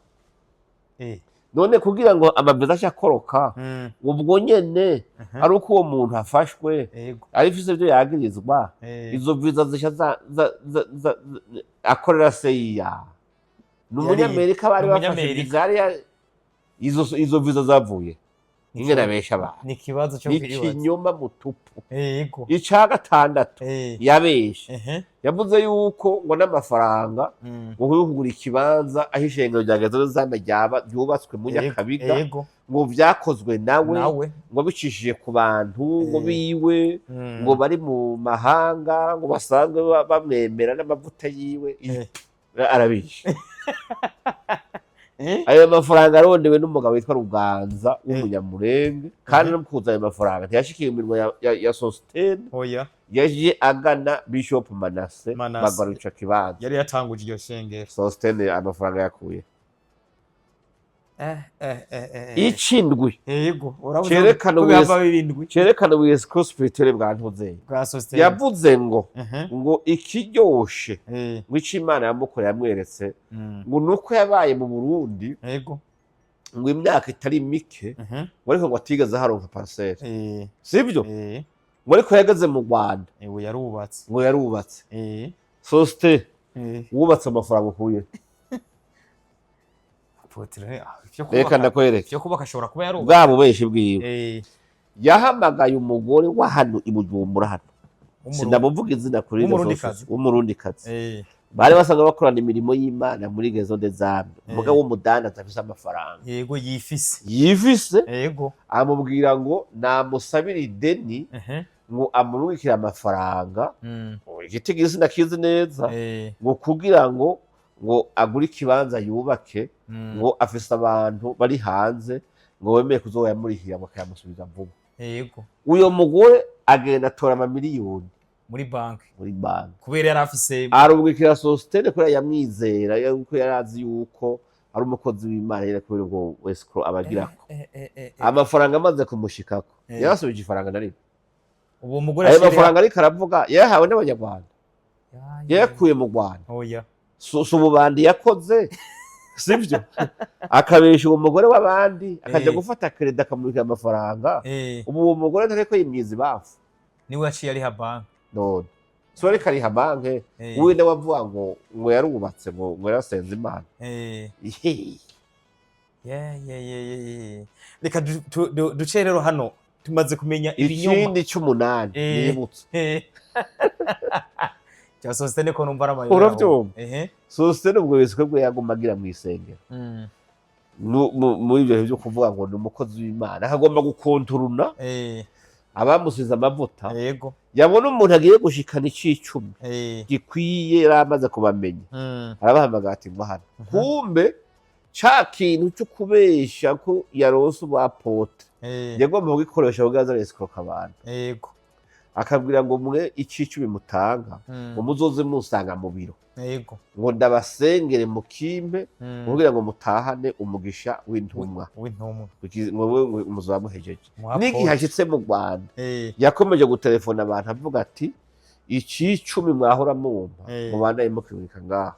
None kugira ngo amaviza ace akoroka ubwo nyene, ari uko uwo muntu afashwe, ari ifise ivyo yagirizwa, izo viza zisha akorera CIA, ni umunyamerika, bari Ni bafashe umunyamerika. viza yari izo viza zavuye ingene abesha abantu. Ni ikibazo cyo Ni kwibaza. ikinyoma mutupu. Ica gatandatu yabeshe, yavuze yuko ngo n'amafaranga ngo yo kugura ikibanza aho ishengero rya Gazoza Zamba ryaba ryubatswe mu Nyakabiga, ngo vyakozwe nawe, nawe, ngo bicishije ku bantu ngo biwe, ngo bari mu mahanga, ngo basanzwe bamwemera n'amavuta yiwe. Arabishe. Ayo mafaranga arondewe n'umugabo witwa Ruganza w'umunyamurenge, kandi no kuza ayo mafaranga ntiyashikiye imirimo ya Sostene. Oya. Yaje agana Bishop Manase, Manase. bagarura ico kibanza. Yari yatanguje iryo shengero. Sostene amafaranga yakuye. Icindwi Yego, urabuze cerekana ko bihava birindwi. cerekana ubuyesiko spirituel bwa Ntuzeye. Bwa Sostene. Yavuze ngo ikiryoshe, ngo ico Imana yamukoreye yamweretse, ngo nuko yabaye mu Burundi, ngo imyaka itari mike, ngo ariko ngo atigeze aharonka parcelle, sibyo? Ngo ariko yageze mu Rwanda, Ewe, yarubatse. ngo yarubatse. Soste, wubatse amafaranga ukuye? Apôtre, ivyo Reka kubaka, ndakwereke. ivyo kubaka ashobora kuba yarubatse. Bwa bubeshi bwiwe, yahamagaye umugore wa hano i Bujumbura hano, sindamuvuga izina kuri W'umurundikazi. W'umurundikazi, bari basanzwe bakorana imirimo y'Imana muri Maison des Âmes, umugabo w'umudandaza afise amafaranga. Yego, yifise. Yifise. Amubwira ngo namusabire ideni, ngo amurungikire amafaranga, igiti gisi ndakizi neza, ngo kugira ngo agure ikibanza yubake, ngo afise abantu bari hanze ngo wemeye kuzoyamurihira, ngo akayamusubiza vuba. Uyo mugore agenda atora amamiliyoni muri banki. Muri banki. Kubera yari afise Arungikira Sostene kubera yamwizera, yuko yari azi yuko ari umukozi w'Imana nyene, kubera ubwo escroc abagirako. Amafaranga amaze kumushikako, yarasubije ifaranga na rimwe. Uwo mugore Ayo ashirira- mafaranga ariko aravuga yayahawe n'abanyarwanda, yayakuye mu Rwanda. Oya. Si ububandi yakoze, sibyo? Akabesha uwo mugore w'abandi, akaja gufata crédit, akamurikira amafaranga. Ubu uwo mugore ntariko yimyiza ibafu. Niwe yaciye ariha banki. None so ariko ariha banke, we nawe avuga ngo yarubatse, ngo yarasenze Imana. Ihehe. Yeah. Reka duce rero hano. Tumaze kumenya ibinyoma. Ikindi c'umunani nibutse. Cya Sositene ko numva ari amayobera. Uravyumva? Ehe. Sositene ubwo wese bwe yaguma agira mw'isengero, muri ibyo bintu byo kuvuga ngo ni umukozi w'Imana, akagomba gukontoruna abamusize amavuta. Yabona umuntu agiye gushikana icicumi gikwiye, yari amaze kubamenya, arabahamagara ati: "Ngo hano." Kumbe ca kintu cyo kubesha ko yaronse ubu apôtre, yagomba kugikoresha kugira aze aresikoroka abantu, akabwira ngo: "Mwe icicumi mutanga, ngo muzoze musanga mu biro, ngo ndabasengere mukimpe, kugira ngo mutahane umugisha w'intumwa." W'intumwa. Ngo wewe muzoba muhejeje. Mu apôtre. N'igihe ashitse mu Rwanda, yakomeje gutelefona abantu avuga ati: "Icicumi mwahora mumpa, mubandanye mukibika ngaha,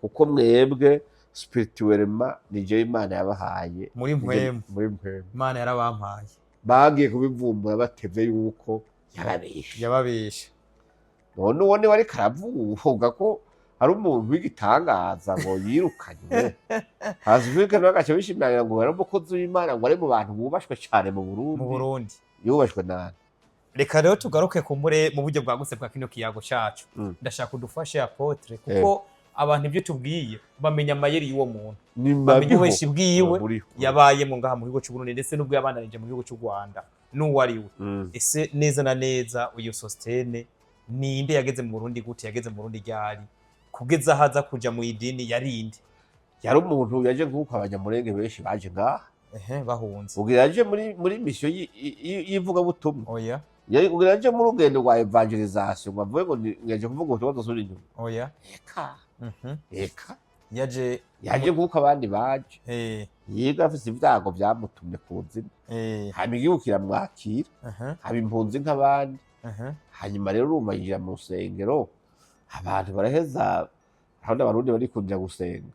kuko mwebwe spirituellement ni jewe Imana yabahaye." Muri mpwemu. Muri mpwemu. Imana yarabampaye. Bagiye kubivumbura batevye yuko yababeshe. Yababesha. None uwo niwe ariko aravuga ko hari umuntu w'igitangaza ngo yirukanywe, Pacifique nawe agaca bishimangira ngo yari umukozi w'Imana, ngo ari mu bantu bubashwe cane mu Burundi. Mu Burundi. Yubashwe nani? Reka rero tugaruke kumbure mu buryo bwagutse bwa kino kiyago cacu. Ndashaka udufashe, apôtre, kuko abantu ibyo tubwiye bamenya amayeri y'uwo muntu, ni bamenya mabiho. ubuheshi bwiwe Buriho. yabayemo ngaha mu gihugu cy'u Burundi, ndetse n'ubwo yabandanije mu gihugu cy'u Rwanda, n'uwo ari we. Ese neza na neza uyu Sostene ninde? Yageze mu Burundi gute? Yageze mu Burundi ryari? Kugeza aho aza kuja mu idini yarinde? Yari umuntu yaje nk'uko Abanyamurenge benshi baje ngaha. Ehe, bahunze. Ubwo yaje muri mission y'ivugabutumwa. Oya. Ubwo yaje mu rugendo rwa évangélisation, ngo avuge ngo yaje kuvuga ubutumwa dusubira inyuma. Oya. Eka. Eka. Yaje. Yaje nk'uko abandi baje, yiga afise ibyago byamutumye ku nzira, hanyuma igihugu kiramwakira, haba impunzi nk'abandi. Hanyuma rero urumva yinjira mu rusengero, abantu baraheza, urabona Abarundi barikundira gusenga,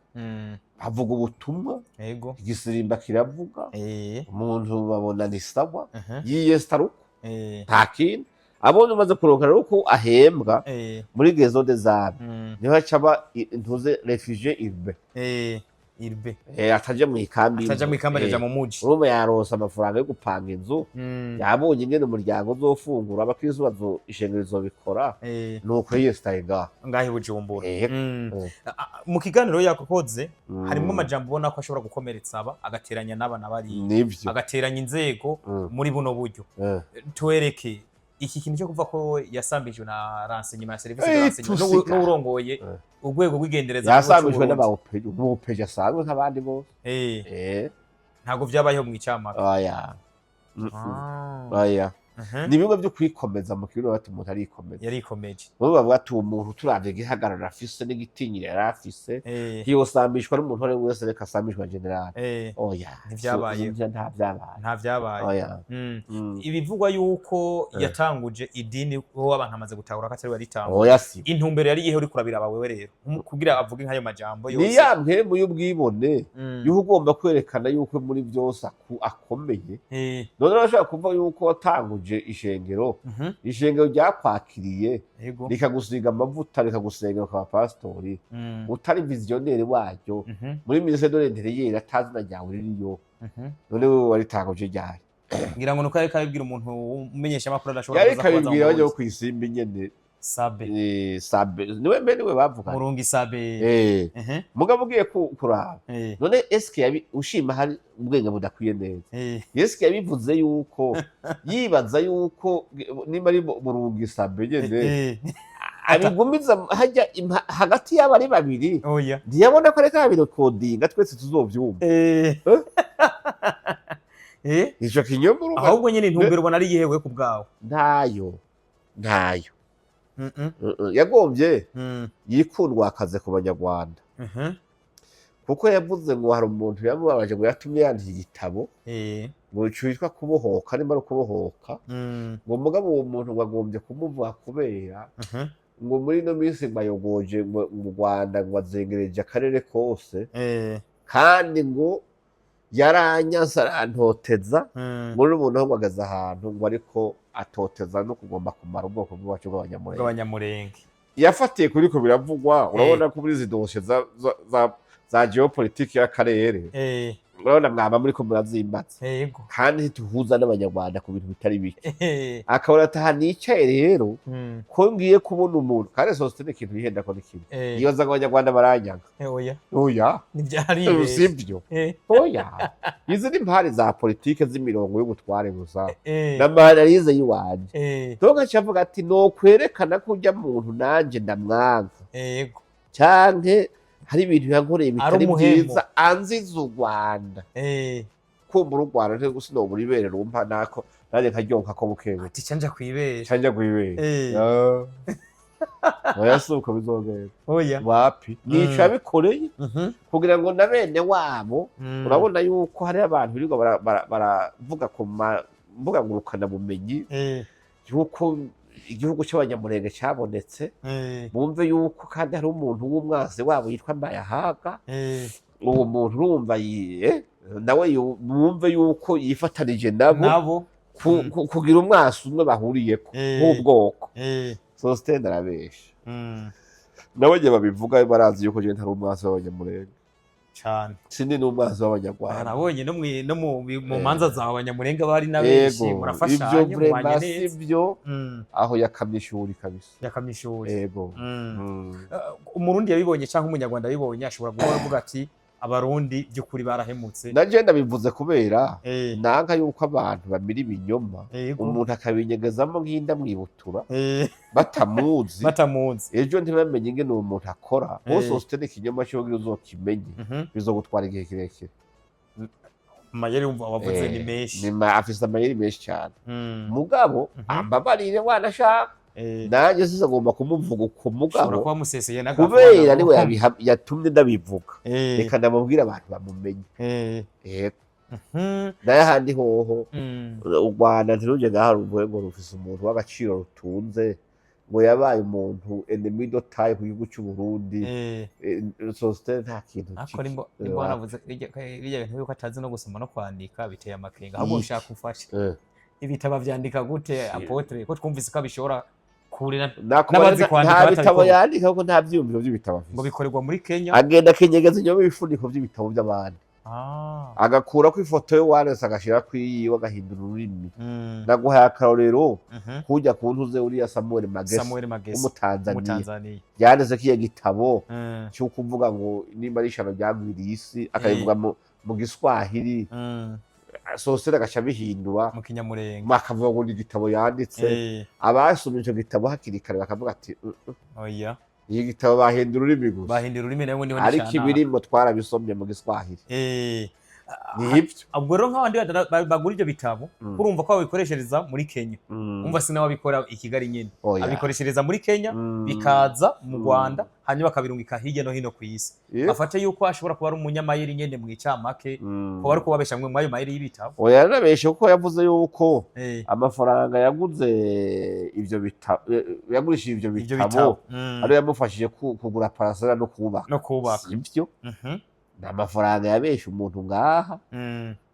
bavuga ubutumwa, igisirimba kiravuga, umuntu babona ni sawa, yiyesitara uko, nta kindi abonye. Umaze kuronka rero ko ahembwa muri Maison des Âmes, niho haca aba ntuze réfugié urbain. Irbe. Ataja mu ikambi. Ataja mu ikambi, aja mu muji. Urumva yaronse amafaranga yo gupanga inzu, yabonye ingene umuryango uzofungura, abakristo bazo ishengero izobikora, nuko yiyesitaye ngaho. Ngaho i Bujumbura. Eh. Mu kiganiro yakoze, harimo amajambo ubona ko ashobora gukomeretsa aba, agateranya n'aba na bariya, Nivyo. agateranya inzego muri buno buryo. Tuwereke iki kintu cyo kuva ko yasambijwe na renseignement ya service de renseignement tusiga. n'urongoye urwego rw'igendereza mu gihugu Yasambijwe c'Uburundi. n'abaopeje, umupeje asanzwe nk'abandi bose. Ntabwo vyabayeho mu icamake? Oya. Oya. Ni bimwe byo kwikomeza mu kirundi, bati umuntu arikomeza. Yarikomeje. Bamwe bavuga ati: "Uwo muntu turavye igihagararo afise n'igitinyiro yari afise, ntiyosambishwa n'umuntu uwo ari we wese, reka asambishwa na général." Oya. Ntivyabayeho. Nta vyabaye. Nta vyabaye. Oya. Ibivugwa yuko yatanguje idini, ho abantu amaze gutahura ko atari we yaritanguje. Oya, si. Intumbero yari iyihe uriko urabiraba wewe rero, kugira avuge nk'ayo majambo Ni yose? ya mpemu y'ubwibone, yuko ugomba kwerekana yuko muri byose akomeye. None urashobora kuvuga yuko watanguje ishengero, ishengero ryakwakiriye, rikagusiga amavuta, rikagusengera ukaba pasitori, utari visionnaire waryo, muri ministère de l'Intérieur atazina ryawe ririyo? None wewe waritanguje ryari? Ngira ngo nuko yariko abibwira umuntu umenyesha amakuru adashobora Yari kuza kubaza kabibwira mu bajya Burundi. kw'isimbi nyene. Sabe. Sabe niwe mbe niwe bavuganye. Murungi Sabe. Mugabo ugiye kuraba, none eske yabi ushima hari ubwenge budakwiye neza? Eske yabivuze yuko yibaza yuko niba ari Murungi Sabe nyene, abigumiza hajya hagati y'abo ari babiri? Oya. Ntiyabona ko areka abirekodinga, twese tuzovyumva? Eh? Ico kinyoma urumva. Ahubwo nyene intumbero ubona ari iyihe we ku bwawe? Ntayo, ntayo. Yagombye yikundwa akaze ku Banyarwanda, kuko yavuze ngo hari umuntu yamubabaje, ngo yatumye yandika igitabo, ngo citwa kubohoka, nimba ari ukubohoka, ngo mugabo uwo muntu ngo agombye kumuvuga kubera ngo muri ino minsi ngo ayogoje ngo mu Rwanda, ngo azengereje akarere kose, kandi ngo yaranyanse arantoteza, ngo n'umuntu aho ngo ahantu ngo ariko atoteza no kugomba kumara ubwoko bw'iwacu bw'Abanyamurenge. Bw'Abanyamurenge. Yafatiye kuri ko biravugwa. Urabona ko muri izi dosiye za géopolitique y'akarere, Urabona, mwaba muriko murazimbaza. Kandi ntituhuza n'Abanyarwanda ku bintu bitari bike. Akabona ati aha nicaye rero, ko ngiye kubona umuntu. Kandi Sositene ikintu yihenda ko ni kimwe, yibaza ngo Abanyarwanda baranyanga. Oya. Oya. Ntibyaribeshe. Sibyo. Oya, izi ni impari za politike z'imirongo y'ubutware gusa n'ama analyse y'iwanje. Donc aca avuga ati nokwerekana ko urya muntu nanje ndamwanka, canke hari ibintu yankoreye Ari bitari umuhemu. vyiza, anziza u Rwanda. Kumbura u Rwanda ntisinobura ibere rumpa nako nanjye nkaryonka ko bukebuke. Ati canja kwibera. Canja kwibere. Oya, si uko bizogenda. Oya. Wapi, nico yabikoreye kugira ngo na bene wabo. Urabona yuko hari abantu birirwa baravuga ku mbuga ngurukanabumenyi yuko igihugu cy'Abanyamurenge cyabonetse, bumve yuko kandi hari umuntu w'umwansi wabo yitwa Mbayahaga. Uwo muntu urumva nawe bumve yuko yifatanije nabo nabo kugira umwansi umwe bahuriyeko nk'ubwoko. Sositene arabesha. Nawe igihe babivuga barazi yuko jewe ntari umwansi w'Abanyamurenge. Cane. Sindi n'umwansi w'Abanyarwanda. Nabonye no mu manza zawe Abanyamurenga bari na benshi. Ego, Murafashanya, ivyo mubanye vraiment neza. sivyo. Aho yakamye ishuri kabisa. Yakamye ishuri. Ego. Umurundi yabibonye cyangwa Umunyarwanda yabibonye ashobora guhora avuga ati Abarundi by'ukuri barahemutse. Na je ndabivuze kubera nanka yuko abantu bamira ibinyoma, umuntu akabinyegezamo nk'inda mwibutura, batamuzi. Batamuzi. Ejo ntibamenye ingene uwo muntu akora bose. Usite ikinyoma cyo kugira uzokimenye bizogutwara igihe kirekire. Amayeri wumva wavuze ni menshi. Afise amayeri menshi cyane. Mugabo ambabarire wanashaka, nanjye sizagomba kumuvuga uko. Ushobora Mugabo kuba museseye kubera niwe yatumye ndabivuga, reka ndamubwire abantu bamumenye. Yego. Nayo ahandi hoho, u Rwanda ntiruje ngaha ruvuge ngo rufise umuntu w'agaciro rutunze, ngo yabaye umuntu ennemi de taille ku gihugu cy'u Burundi. Sositene nta kintu Ariko nimba wanavuze birya bintu yuko atazi no gusoma no kwandika, biteye amakenga. Ahubwo Iki. ushaka ufashe ibitabo avyandika gute, apôtre, ko twumvise ko abishobora kure Nakubona n'abazi kwandika nta bitabo batabikora. yandika kuko nta vyiyumviro vy'ibitabo Ngo afise. bikorerwa muri Kenya. Agenda akenyegeza inyuma ibifuniko vy'ibitabo by'abandi, agakurako ifoto yo wanditse agashirako iyiwe, agahindura ururimi. Naguhaye akarorero, kujya ku ntuze uriya Samuel Magesa Samuel Magesa w'Umutanzaniya w'Umutanzaniya. Yanditse kiya gitabo cyo kuvuga ngo nimba ari ishano ryagwiriye isi, akabivuga mu Giswahili, sosiyete agaca abihindura Mu Kinyamurenga. Bakavuga ngo ni igitabo yanditse. Abasomye ico gitabo hakiri kare bakavuga ati Oya. Iki gitabo bahindura ururimi gusa." Bahindura ururimi nawe niho. Ariko ibirimo twarabisomye mu Giswahili. Ni ibyo. Ubwo rero nk'abandi bagura ibyo bitabo, urumva ko babikoreshereza muri Kenya. Umva, si nawe abikora i Kigali nyine, Oya. abikoreshereza muri Kenya, bikaza mu Rwanda, hanyuma bakabirungika hirya no hino ku isi. Bafate yuko ashobora kuba ari umunyamayeri nyene mu icamake, kuba ari kubabesha mwe mw'ayo mayeri y'ibitabo. Oya, yaranabeshe kuko yavuze yuko amafaranga yaguze ivyo bitabo, yagurishije ivyo Ivyo bitabo, bitabo ariyo yamufashije kugura parasera no kubaka. No kubaka. Sivyo. Ni amafaranga yabeshe umuntu ngaha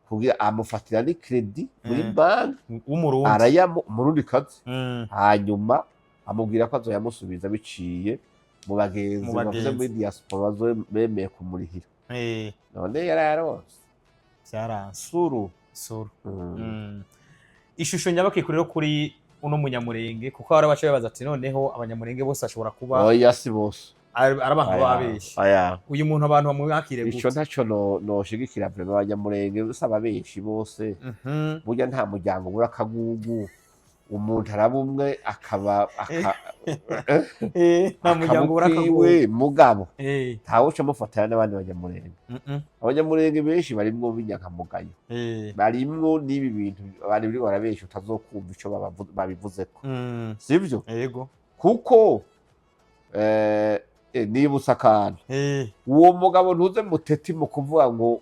kugira amufatira ni crédit muri banki. W'Umurundi. Arayamu, Umurundi kazi. Hanyuma amubwira ko azoyamusubiza biciye mu bagenzi Mu bavuze bagenzi. muri diaspora bazo bemeye kumurihira. None yarayaronse? Vyaranse. Suru. Suru. Ishusho nyabakiko rero kuri uno Munyamurenge, kuko hari abaca bibaza ati noneho Abanyamurenge bose ashobora kuba Oya, si bose. ari abantu baba benshi. Oya. Uyu muntu abantu bamwakire Ico gute? ntaco noshigikira vraiment. Abanyamurenge usaba benshi bose, burya nta muryango ubura akagugu. Umuntu araba umwe akaba Nta muryango ubura akaba akagugu. ukwiwe, mugabo ntawe uca amufatanya n'abandi Banyamurenge. Abanyamurenge benshi barimwo b'inyankamugayo, barimwo n'ibi bintu abantu biriko barabesha, utazokumva ico babivuzeko. Sivyo? Yego. Kuko nibutse akantu. Uwo mugabo ntuze Muteti mu kuvuga ngo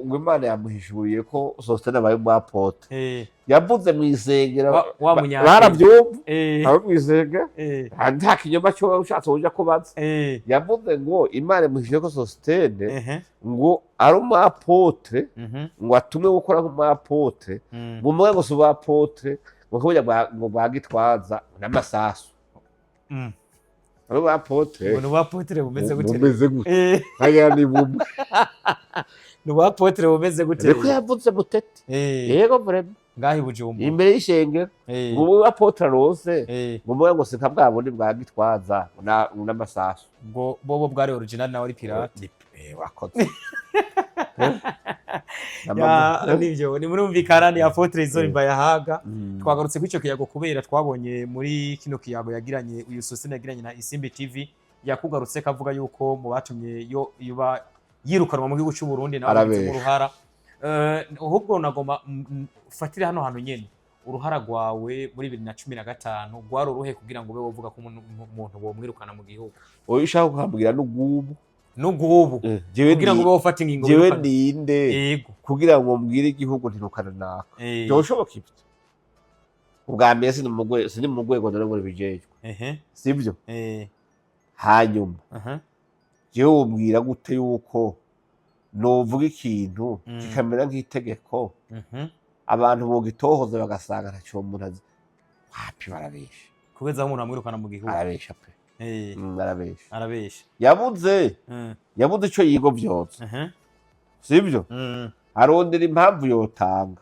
Imana yamuhishuriye ko Sositene abaye umu apôtre, yavuze mu isengero. Wa Munyakenya. Baravyumva abo mu isengero. Nta kinyoma cyo ushatse uja kubaza. Yavuze ngo Imana imuhishuriye ko Sositene ngo ari umu apôtre, ngo atumwe gukora nk'umu apôtre, ngo umwe ngo si umu apôtre, ngo kuburya ngo bwa Gitwaza n'amasasu. Ari ubu apôtre. Ngo ni ubu apôtre bumeze gute? Bumeze gute? Haya ni bumwe. Ni ubu apôtre bumeze gute? Niko yavuze Mutete. Yego, vraiment. Ngaho i Bujumbura. Imbere y'ishengero. Ngo ubu apôtre arose, ngo mube ngo si nka bwa bundi bwa Gitwaza n'amasasu. Ngo bobo bwari original, nawe ari pirate. Wakoze. Ya, nivyo ni murumvikana, ni apôtre Isidore Mbayahaga. Twagarutse kuri ico kiyago kubera twabonye muri kino kiyago yagiranye uyu Sosene, yagiranye na Isimbi TV, yakugarutse kavuga yuko mu batumye yo yuba yirukanwa mu gihugu cy'u Burundi nawe Arabesha. mu ruhara. Ahubwo nagoma ufatire hano hantu nyene, uruhara rwawe muri 2015 rwari uruhe kugira ngo ube wovuga ko umuntu bomwirukana mu gihugu? Oya, ushaka kuhambwira n'ugubu. N'ugubu Jewe kugira ngo ube wofata ingingo jewe wirukana. Ninde kugira ngo mbwire igihugu ntirukana naka? Byoshoboka ibyo? Ubwa mbere sini mu rwego dore ngo bijejwe, sibyo? Hanyuma jewe wobwira gute yuko novuga ikintu kikamera nk'itegeko, abantu bogitohoza bagasanga ntaco uwo muntu azi? Wapi, barabesha. Kugeza aho umuntu amwirukana mu gihugu. Arabesha pe. Arabesha. Arabesha. Yabuze yabuze ico yigovyotsa, sibyo? Arondera impamvu yotanga,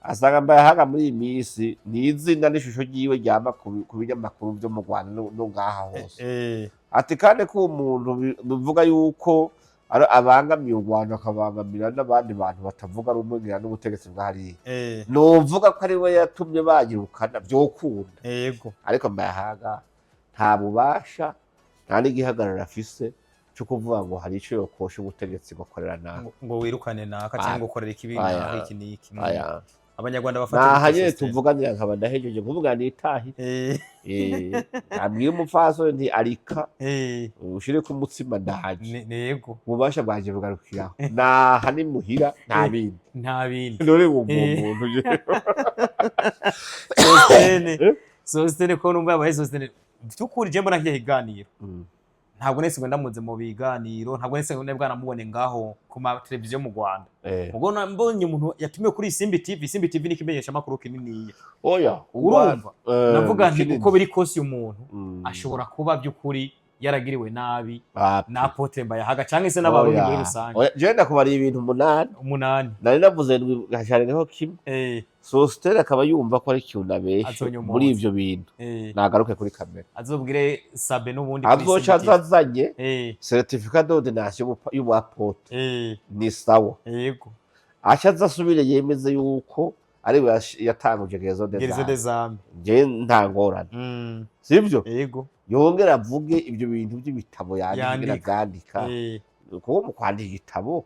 asanga Mbayahaga muri iyi minsi ni izina n'ishusho ryiwe ryama ku binyamakuru vyo mu Rwanda no ngaha hose. Ati kandi ko uwo muntu bivuga yuko abangamiye u Rwanda, akabangamira n'abandi bantu batavuga rumwe ngira n'ubutegetsi bwa hariya, novuga ko ari we yatumye banyirukana, vyokunda? Ariko Mbayahaga nta bubasha, nta n'igihagararo afise co kuvuga ngo hari ico yokosha ubutegetsi ngo akorera nabi. Ngo wirukane naka cyangwa ukorera ikibi Aya. naka iki n'iki. Aya. Abanyarwanda bafata Naha nyene system. tuvuganira nkaba ndahejeje kuvuga nitahire. Nabwiye umupfasoni nti arika ushireko umutsima, ndaje. Yego. Ububasha bwanje bugarukiraho, naha ni muhira, nta bindi. Nta bindi. None wumva uwo muntu jewe? Sostene. Eh? Sostene, ko numva yabaye Sostene by'ukuri, je mbona nk'iyo kiganiro, ntabwo nese ngo ndamuze mu biganiro, ntabwo nese ngo bwanamubone ngaho ku ma televiziyo mu Rwanda. Ubwo mbonye umuntu yatumiwe kuri Isimbi TV. Isimbi TV ni ikimenyesha makuru kininiya. Oya. Urumva, navuga nti kinini. Uko biri kose uyu muntu ashobora kuba by'ukuri yaragiriwe nabi Wapi. na apôtre Mbayahaga cyangwa se n'Abarundi Oya. muri rusange. Oya, jewe ndakubariye ibintu umunani. Umunani. Nari navuze ndwi, hasharengeho kimwe. Sositeri akaba yumva ko ari ikintu abeshe Azonyomoza. muri ivyo bintu, nagaruke kuri kamera. Azobwire Sabe n'ubundi kuri Azoca Isimbi TV. azazanye certificat d'ordination y'ubu apôtre. Ni sawa. Aca aza asubire yemeze yuko ari we yatanguje Guérison des Guérison âmes. des âmes. Jewe nta ngorane, sivyo? Yego. Yongera avuge ibyo bintu by'ibitabo yandika ingene Yandika. avyandika, kuko mu kwandika igitabo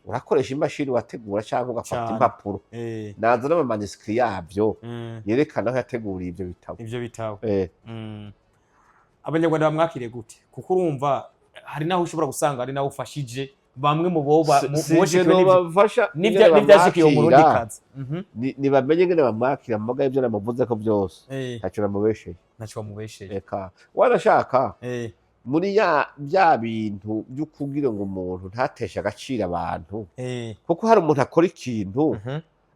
urakoresha imashini wategura cyangwa ugafata impapuro. Naza n'ama manuscrits yabyo yerekana aho yateguriye ibyo bitabo. Ivyo bitabo. Abanyarwanda bamwakiriye gute? Kuko urumva hari naho ushobora gusanga ari nawe ufashije bamwe mu bo Si je boshikiwe n'ivyo nobafasha ingene n'ivyashikiye umurundi bamwakira. kazi. Nibamenye ingene bamwakira, muga ibyo namuvuze ko byose ntacyo namubesheye. Ntacyo wamubesheye. Reka, wanashaka muri ya bya bintu byo kugira ngo umuntu ntateshe agaciro abantu, kuko hari umuntu akora ikintu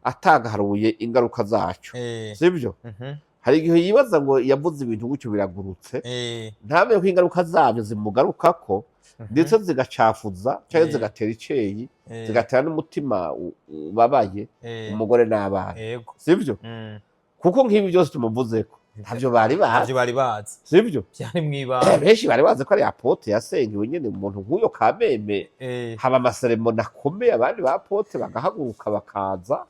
atagaharuye ingaruka zaco, sibyo? Hari igihe yibaza ngo yavuze ibintu gutyo biragurutse, ntamenye ko ingaruka zabyo zimugarukako, ndetse zigacafuza cyangwa zigatera iceyi, zigatera n'umutima ubabaye umugore n'abana, sibyo? Kuko nk'ibi byose tumuvuzeko ntabyo bari bazi. Ntavyo bari bazi. Sibyo? Byari mw'ibanga. Benshi bari bazi ko ari apôtre yasengewe nyene, umuntu nk'uyo kameme, haba ama cérémonies akomeye, abandi ba apôtres bagahaguruka bakaza,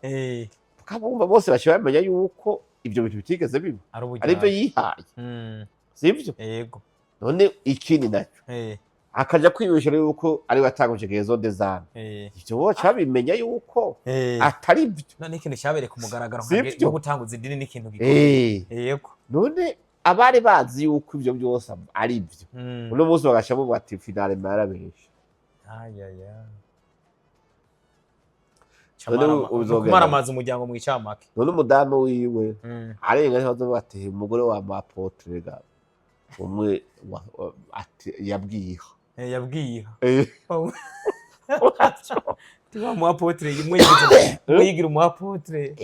tukabumva bose baciye bamenya yuko ibyo bintu bitigeze biba, ari aribyo uburyarya. yihaye, sibyo? Yego. None ikindi nacyo, akaja kwibeshera yuko ari we yatanguje Guérison des âmes. Ivyo boca babimenya yuko atari byo. None ikintu cyabereye ku mugaragaro Si byo? nko gutanguza idini n'ikintu gikomeye. Yego. None abari bazi yuko ivyo byose ari byo, uno munsi bagaca bavuga ati finalement yarabeshe. Ayaya. None uzogenda. Kumaramaza umuryango mu icamake. None umudamu wiwe arenga ntibazovuga ati umugore wa apôtre ga umwe ati yabwiye. Yabwiye. Tiwa mu apôtre umwe yigira umu apôtre.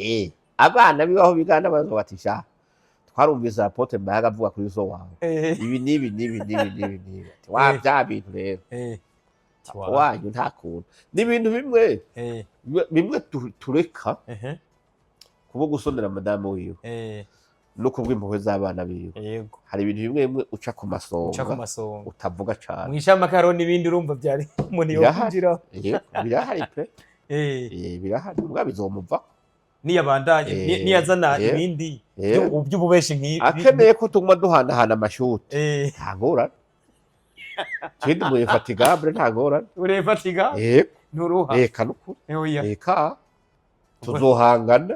Abana bibaho bigana bazovuga bati sha Twarumvise apôtre Mbayahaga avuga kuri so wawe ibi n'ibi n'ibi n'ibi n'ibi n'ibi. Ati, wa bya bintu rero, papa wanyu nta kuntu, ni ibintu bimwe bimwe tureka kuba gusonera madamu wiwe no kubw'impuhwe z'abana biwe. Hari ibintu bimwe bimwe uca ku Uca ku masonga, masonga, utavuga cane. Mw'ishamake hariho n'ibindi urumva byari umuntu Birahari. yokwinjiraho. Yego, birahari pe. Birahari, mbwa bizomuvako. Niyabandanye niyazana ibindi by'ububeshi nk'ibi. Akeneye ko tuguma duhanahana amashuti, nta ngorane. Ikindi mu infatigable, nta ngorane. Urefatiga. Yego. Nturuha. Reka nukuri. Oya. Reka tuzohangana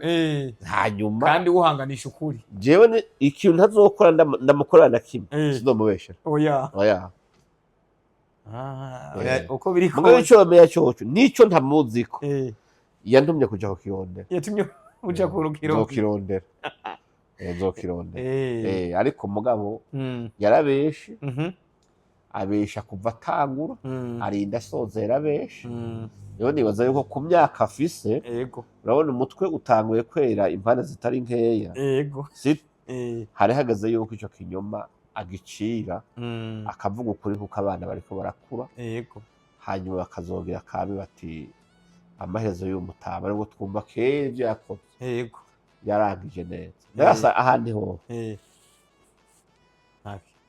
hanyuma. Kandi uhanganisha ukuri. Jewe ikintu ntazokora ndamukorera na kimwe, sindomubeshera. Oya. Oya. Ah, oya, uko biri Mugabo kose. ico yomenya coco nico ntamuziko, yantumye kuja kukirondera. Yatumye uja ku rukiro. Nzokirondera. Nzokirondera. Ariko mugabo yarabeshe, abesha kuva atangura, arinda asozera abeshe. Rero nibaza yuko ku myaka afise, urabona umutwe utanguye kwera impande zitari nkeya, si hari hageze yuko ico kinyoma agicira, akavuga ukuri, kuko abana bariko barakura, hanyuma bakazongera kame bati amaherezo y'uyu mutama, aribwo twumva kera ibyo yakoze yarangije neza. Narasa ahandi ho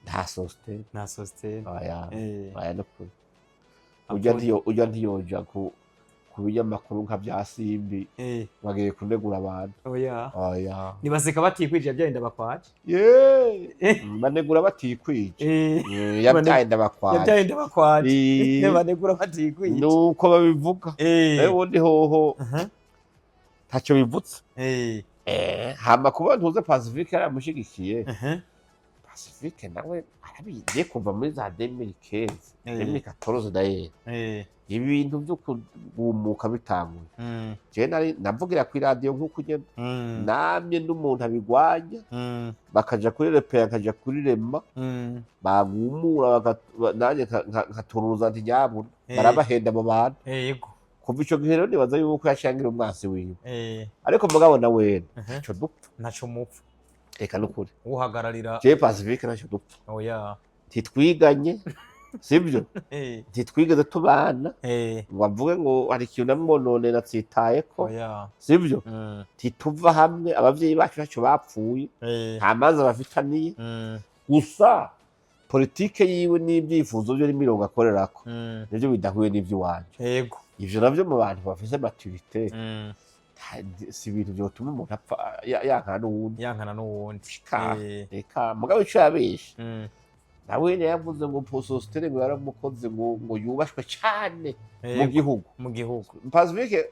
nta sositeme. Nta sositeme. Oya. Oya, nukuri. Ujya ujya ntiyoja ku binyamakuru nka bya Simbi bagiye kunegura abantu. Oya. Oya. Nibaseka batikwije, yabyaye ndabakwaje. Ye, banegura batikwije. Yabyaye ndabakwaje. Yabyaye ndabakwaje. Banegura batikwije. Nuko babivuga. Nawe ubundi hoho ntacyo bivutse. Hama kuba ntuze Pacifique yaramushigikiye, Pacifique nawe arabigiye kuva muri za 2015, 2014 d'ailleurs, ibintu byo kugumuka bitanguye, jewe nari navugira ku iradiyo nk'uko ugenda, namye n'umuntu abigwanya, bakaja kuri repeya, nkaja kuri rema, bagumura nanjye nkaturuza nti nyabuna barabahenda mu bantu. Kuva ico gihe rero nibaza yuko yashangira umwasi wiwe, ariko mugabo na wene ntaco dupfa. Ntaco mupfa. Reka nukuri. Uhagararira. Jewe Pacifique ntacyo dupfa. Oya. Ntitwiganye, sibyo? Ntitwigeze tubana ngo avuge ngo hari ikintu namwonone natsitayeko, Oya. sibyo? Ntituva hamwe, abavyeyi bacu ntacyo bapfuye, nta manza bafitaniye. Gusa politike yiwe n'ibyifuzo bye n'imirongo akorerako nivyo bidahuye n'ivy'iwanje. Ivyo navyo mu bantu bafise maturité, si ibintu vyotuma umuntu apfa yankana n'uwundi. Yankana n'uwundi. Ka reka, mugabo ico yabeshe, nawe nyene yavuze ngo Sositene ngo yaramukoze, ngo yubashwe cane mu gihugu. Mu gihugu. Pacifique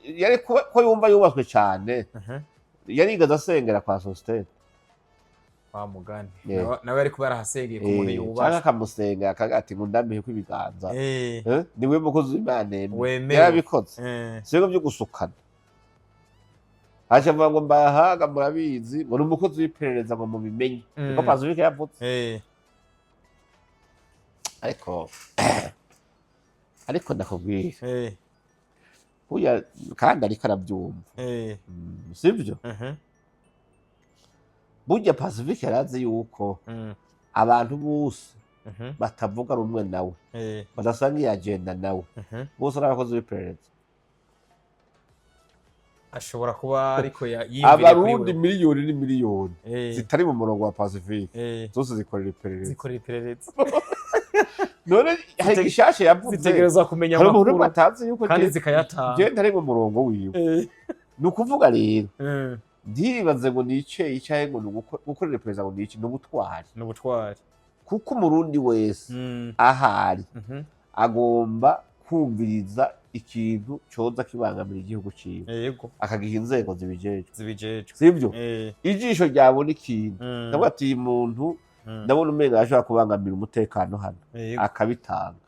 yari kuba ko yumva yubashwe cane, yarigeze asengera kwa Sositene? Wa mugani. Nawe yari kuba yarahasengeye ku muntu Canke yubashwe. Akamusenga akaga ati ngo ndamihe ko ibiganza. Niwe mukozi w'Imana yemewe. Wemewe. Yarabikoze? Sibwo byo gusukana, aca avuga ngo Mbayahaga murabizi, ngo ni umukozi w'iperereza, ngo mubimenye, niko Pacifique yavuze. Ariko ndakubwira, burya kandi ariko arabyumva. Sibyo? Burya Pacifique yarazi yuko abantu bose batavuga rumwe nawe, badasanga iya agenda nawe, bose ari abakozi b'iperereza. Ashobora kuba ariko yiyumviriye kuri Abarundi wewe. miliyoni n'imiliyoni zitari mu murongo wa Pacifique, zose zikorera iperereza. Zikorera iperereza. None hari gishasha yavuze? Zitegerezwa kumenya Hari umuntu amakuru atazi yuko kandi zikayatanga. je ntari mu murongo wiwe. Ni ukuvuga rero, ntibaze ngo nice icaye, ngo ni gukorera iperereza, ngo nice, ni ubutwari. Ni ubutwari. Kuko umurundi wese ahari agomba kumviriza ikintu coza kibangamira igihugu ciwe, akagiha inzego zibijejwe. Zibijejwe. Sibyo? Ijisho ryabona ikintu, ndavuga ati uyu muntu ndabona umenga ashobora kubangamira umutekano hano, akabitanga.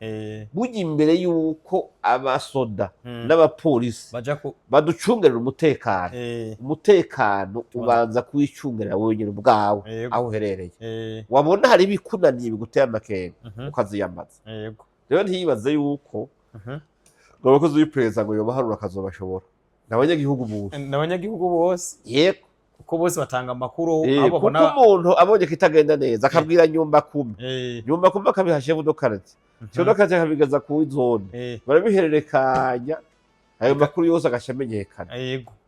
Burya imbere y'uko abasoda n'abapolisi baja ku baducungerera umutekano, umutekano ubanza kuwicungerera wenyine ubwawe, aho uherereye. Wabona hari ibikunaniye biguteye amakenga, ukaziyamaza. Rero ntiyibaze yuko ngo abakozi b'iperereza ngo yobaharura akazobashobora, ni abanyagihugu bose. N'abanyagihugu bose. Yego. Kuko bose batanga amakuru aho Kuko babona. umuntu abonye kitagenda neza akabwira nyumba kumi, nyumba kumi akabiha chef de quartier, chef de quartier akabigeza ku zone, barabihererekanya, ayo makuru yose agaca amenyekana.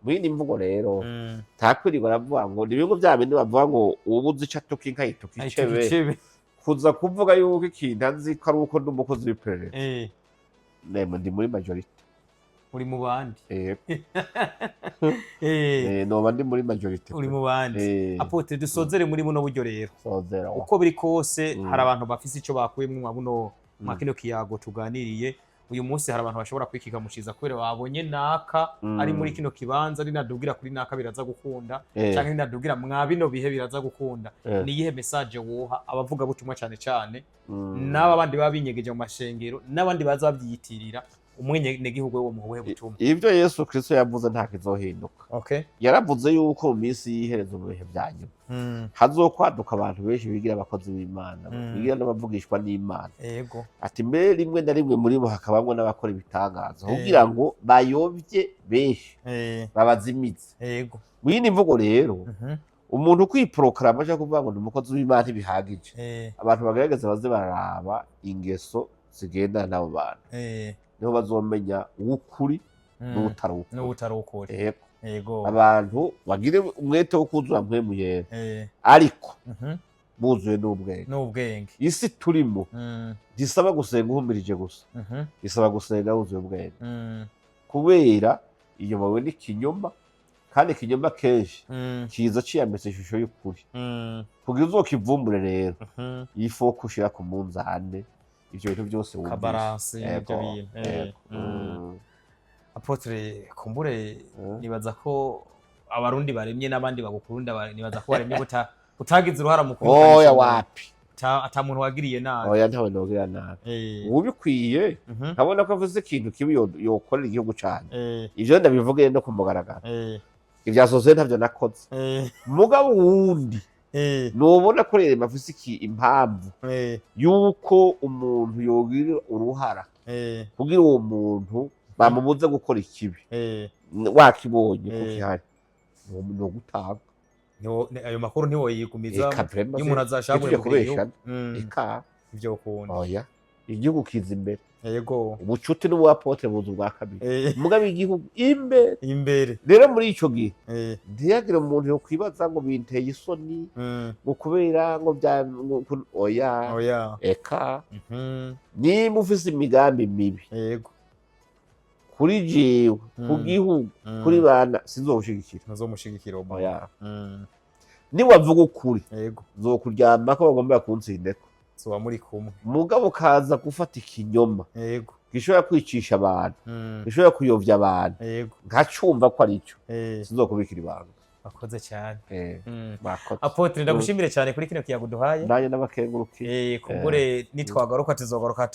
Mu yindi mvugo rero, ntakwirirwa aravuga ngo ni ibigo bya bindi bavuga ngo ubuze ico atuka inka yituka Ayituka icebe. Icebe. Kuza kuvuga yuko ikintu azi ko ari uko ndi umukozi w'iperereza, nemo ndi muri majorité. Uri mu bandi. Noba ndi muri majorité. Uri mu bandi. Apôtre, dusozere muri buno buryo rero. Sozera wa. Uko biri kose, hari abantu bafise ico bakuyemwo mwa buno mwa kino kiyago tuganiriye uyu munsi. Hari abantu bashobora kwikika mushiza kubera babonye naka ari muri kino kibanza, ninadugira kuri naka biraza gukunda, canke ninadugira mwa bino bihe biraza gukunda. Ni iyihe message woha abavuga butumwa cane cane, n'aba bandi baba binyegeje mu mashengero n'abandi baza babyiyitirira? Umwenegihugu wo mu buhe butumwa? Ibyo Yesu Kristo yavuze nta kizohinduka. Yaravuze yuko mu minsi y'iherezo, mu bihe bya nyuma, hazokwaduka abantu benshi bigira abakozi b'Imana, bigira n'abavugishwa n'Imana. Ati mbere rimwe na rimwe muri bo hakabamwo n'abakora ibitangaza kugira ngo bayobye benshi, babazimize. Mu yindi mvugo rero, umuntu kwiprokarama aja kuvuga ngo ni umukozi w'Imana ntibihagije. Abantu bagerageza baze bararaba ingeso zigendana n'abo bantu, niho bazomenya uw'ukuri n'utari ukuri. N'utari ukuri. Yego. Abantu bagire umwete wo kuzura Mpwemu Yera, ariko buzuye n'ubwenge. N'ubwenge. Isi turimo ntisaba gusenga uhumirije gusa, isaba gusenga wuzuye ubwenge, kubera iyobowe n'ikinyoma, kandi ikinyoma kenshi kiza ciyambitse ishusho y'ukuri. Kugira uzokivumbure rero, il faut kushira ku munzane ivyo bintu byose wumvise. Kabaranse ibyo bintu. Yego. Apôtre, kumbure nibaza ko Abarundi baremye n'abandi bagukunda nibaza ko baremye utagize uruhara mu kwirukana Oya. ishengero. Wapi. Ata muntu wagiriye nabi. Oya, ntawe nogira nabi. Ubikwiye, nkabona ko avuze ikintu kibi yokorera igihugu cane, ivyo ndabivuge no ku mugaragaro. Ivya sosiye ntavyo nakoze. Mugabo wundi nubona ko rero afise iki impamvu yuko umuntu yogira uruhara kugira uwo muntu bamubuze gukora ikibi, wakibonye ko gihari, ni ugutanga. Ayo makuru ntiwoyigumiza. Eka, vraiment. Iyo umuntu azashaka Tujya guhemukira igihugu. kubeshana. Eka. Ivyo ukunda. Oya, igihugu kiza imbere. Ubucuti n'ubu apôtre buza ubwa kabiri. Mugabo igihugu imbere. Imbere. Rero muri ico gihe, ntiyagire umuntu yokwibaza ngo binteye isoni, ngo kubera ngo bya ngo oya. Oya. Eka. Nimba ufise imigambi mibi kuri jewe, ku gihugu, kuri bana, sinzogushigikira. Ntuzomushigikira uwo muntu. Oya. Niwavuga ukuri, nzokuryamako bagomba kuntsindeko. Zoba muri kumwe. Mugabo kaza gufata ikinyoma gishobora kwicisha abantu, gishobora kuyovya abantu, nkacumva ko ari cyo, sinzokubikira ibanga. Wakoze cyane. Mwakoze. Apôtre, ndagushimire cyane kuri kino kiyago duhaye. Nanjye n'abakengurukiye. Kumbure nitwagaruka tuzogaruka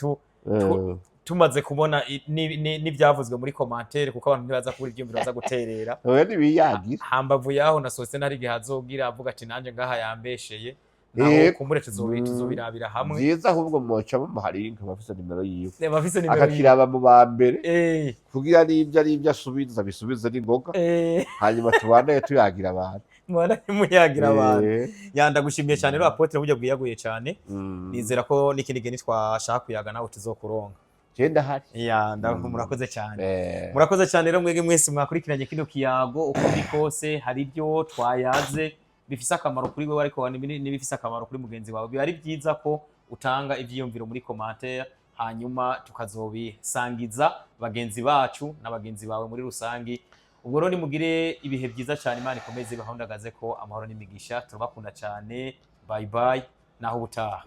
tumaze kubona n'ibyavuzwe muri commentaire, kuko abantu ntibaza kubura ibyiyumviro baza guterera. Oya, ntibiyagira. Hambavu yaho na sose ntari igihe azogira avuga ati nanjye ngaha yambesheye naho. Kumbure tuzobirabira hamwe. Vyiza ahubwo mwoca mumuha link, abafise nimero yiwe, Reba afise nimero yiwe. akakiraba mu ba mbere, kugira n'ibyo ari ibyo asubiza bisubize n'ingoga, hanyuma tubandanye tuyagira abantu. Mwana muyagira abantu. Ya, ndagushimiye cyane rero apôtre, buryo bwiyaguye cyane. Nizera ko n'ikindi gihe nitwashaka kuyaga nawe tuzokuronka. Je ndahari. Ya, murakoze cyane. Murakoze cyane rero mwebwe mwese mwakurikiranye kino kiyago. Uko biri kose, hari ibyo twayaze bifise akamaro kuri wewe, ariko n'ibifise akamaro kuri mugenzi wawe. Biba ari byiza ko utanga ivyiyumviro muri commentaire, hanyuma tukazobisangiza bagenzi bacu na bagenzi bawe muri rusangi. Ubwo rero nimugire ibihe byiza cyane, Imana ikomeze ibahundagaze ko amahoro n'imigisha. Turabakunda cyane. Bye bye, naho ubutaha.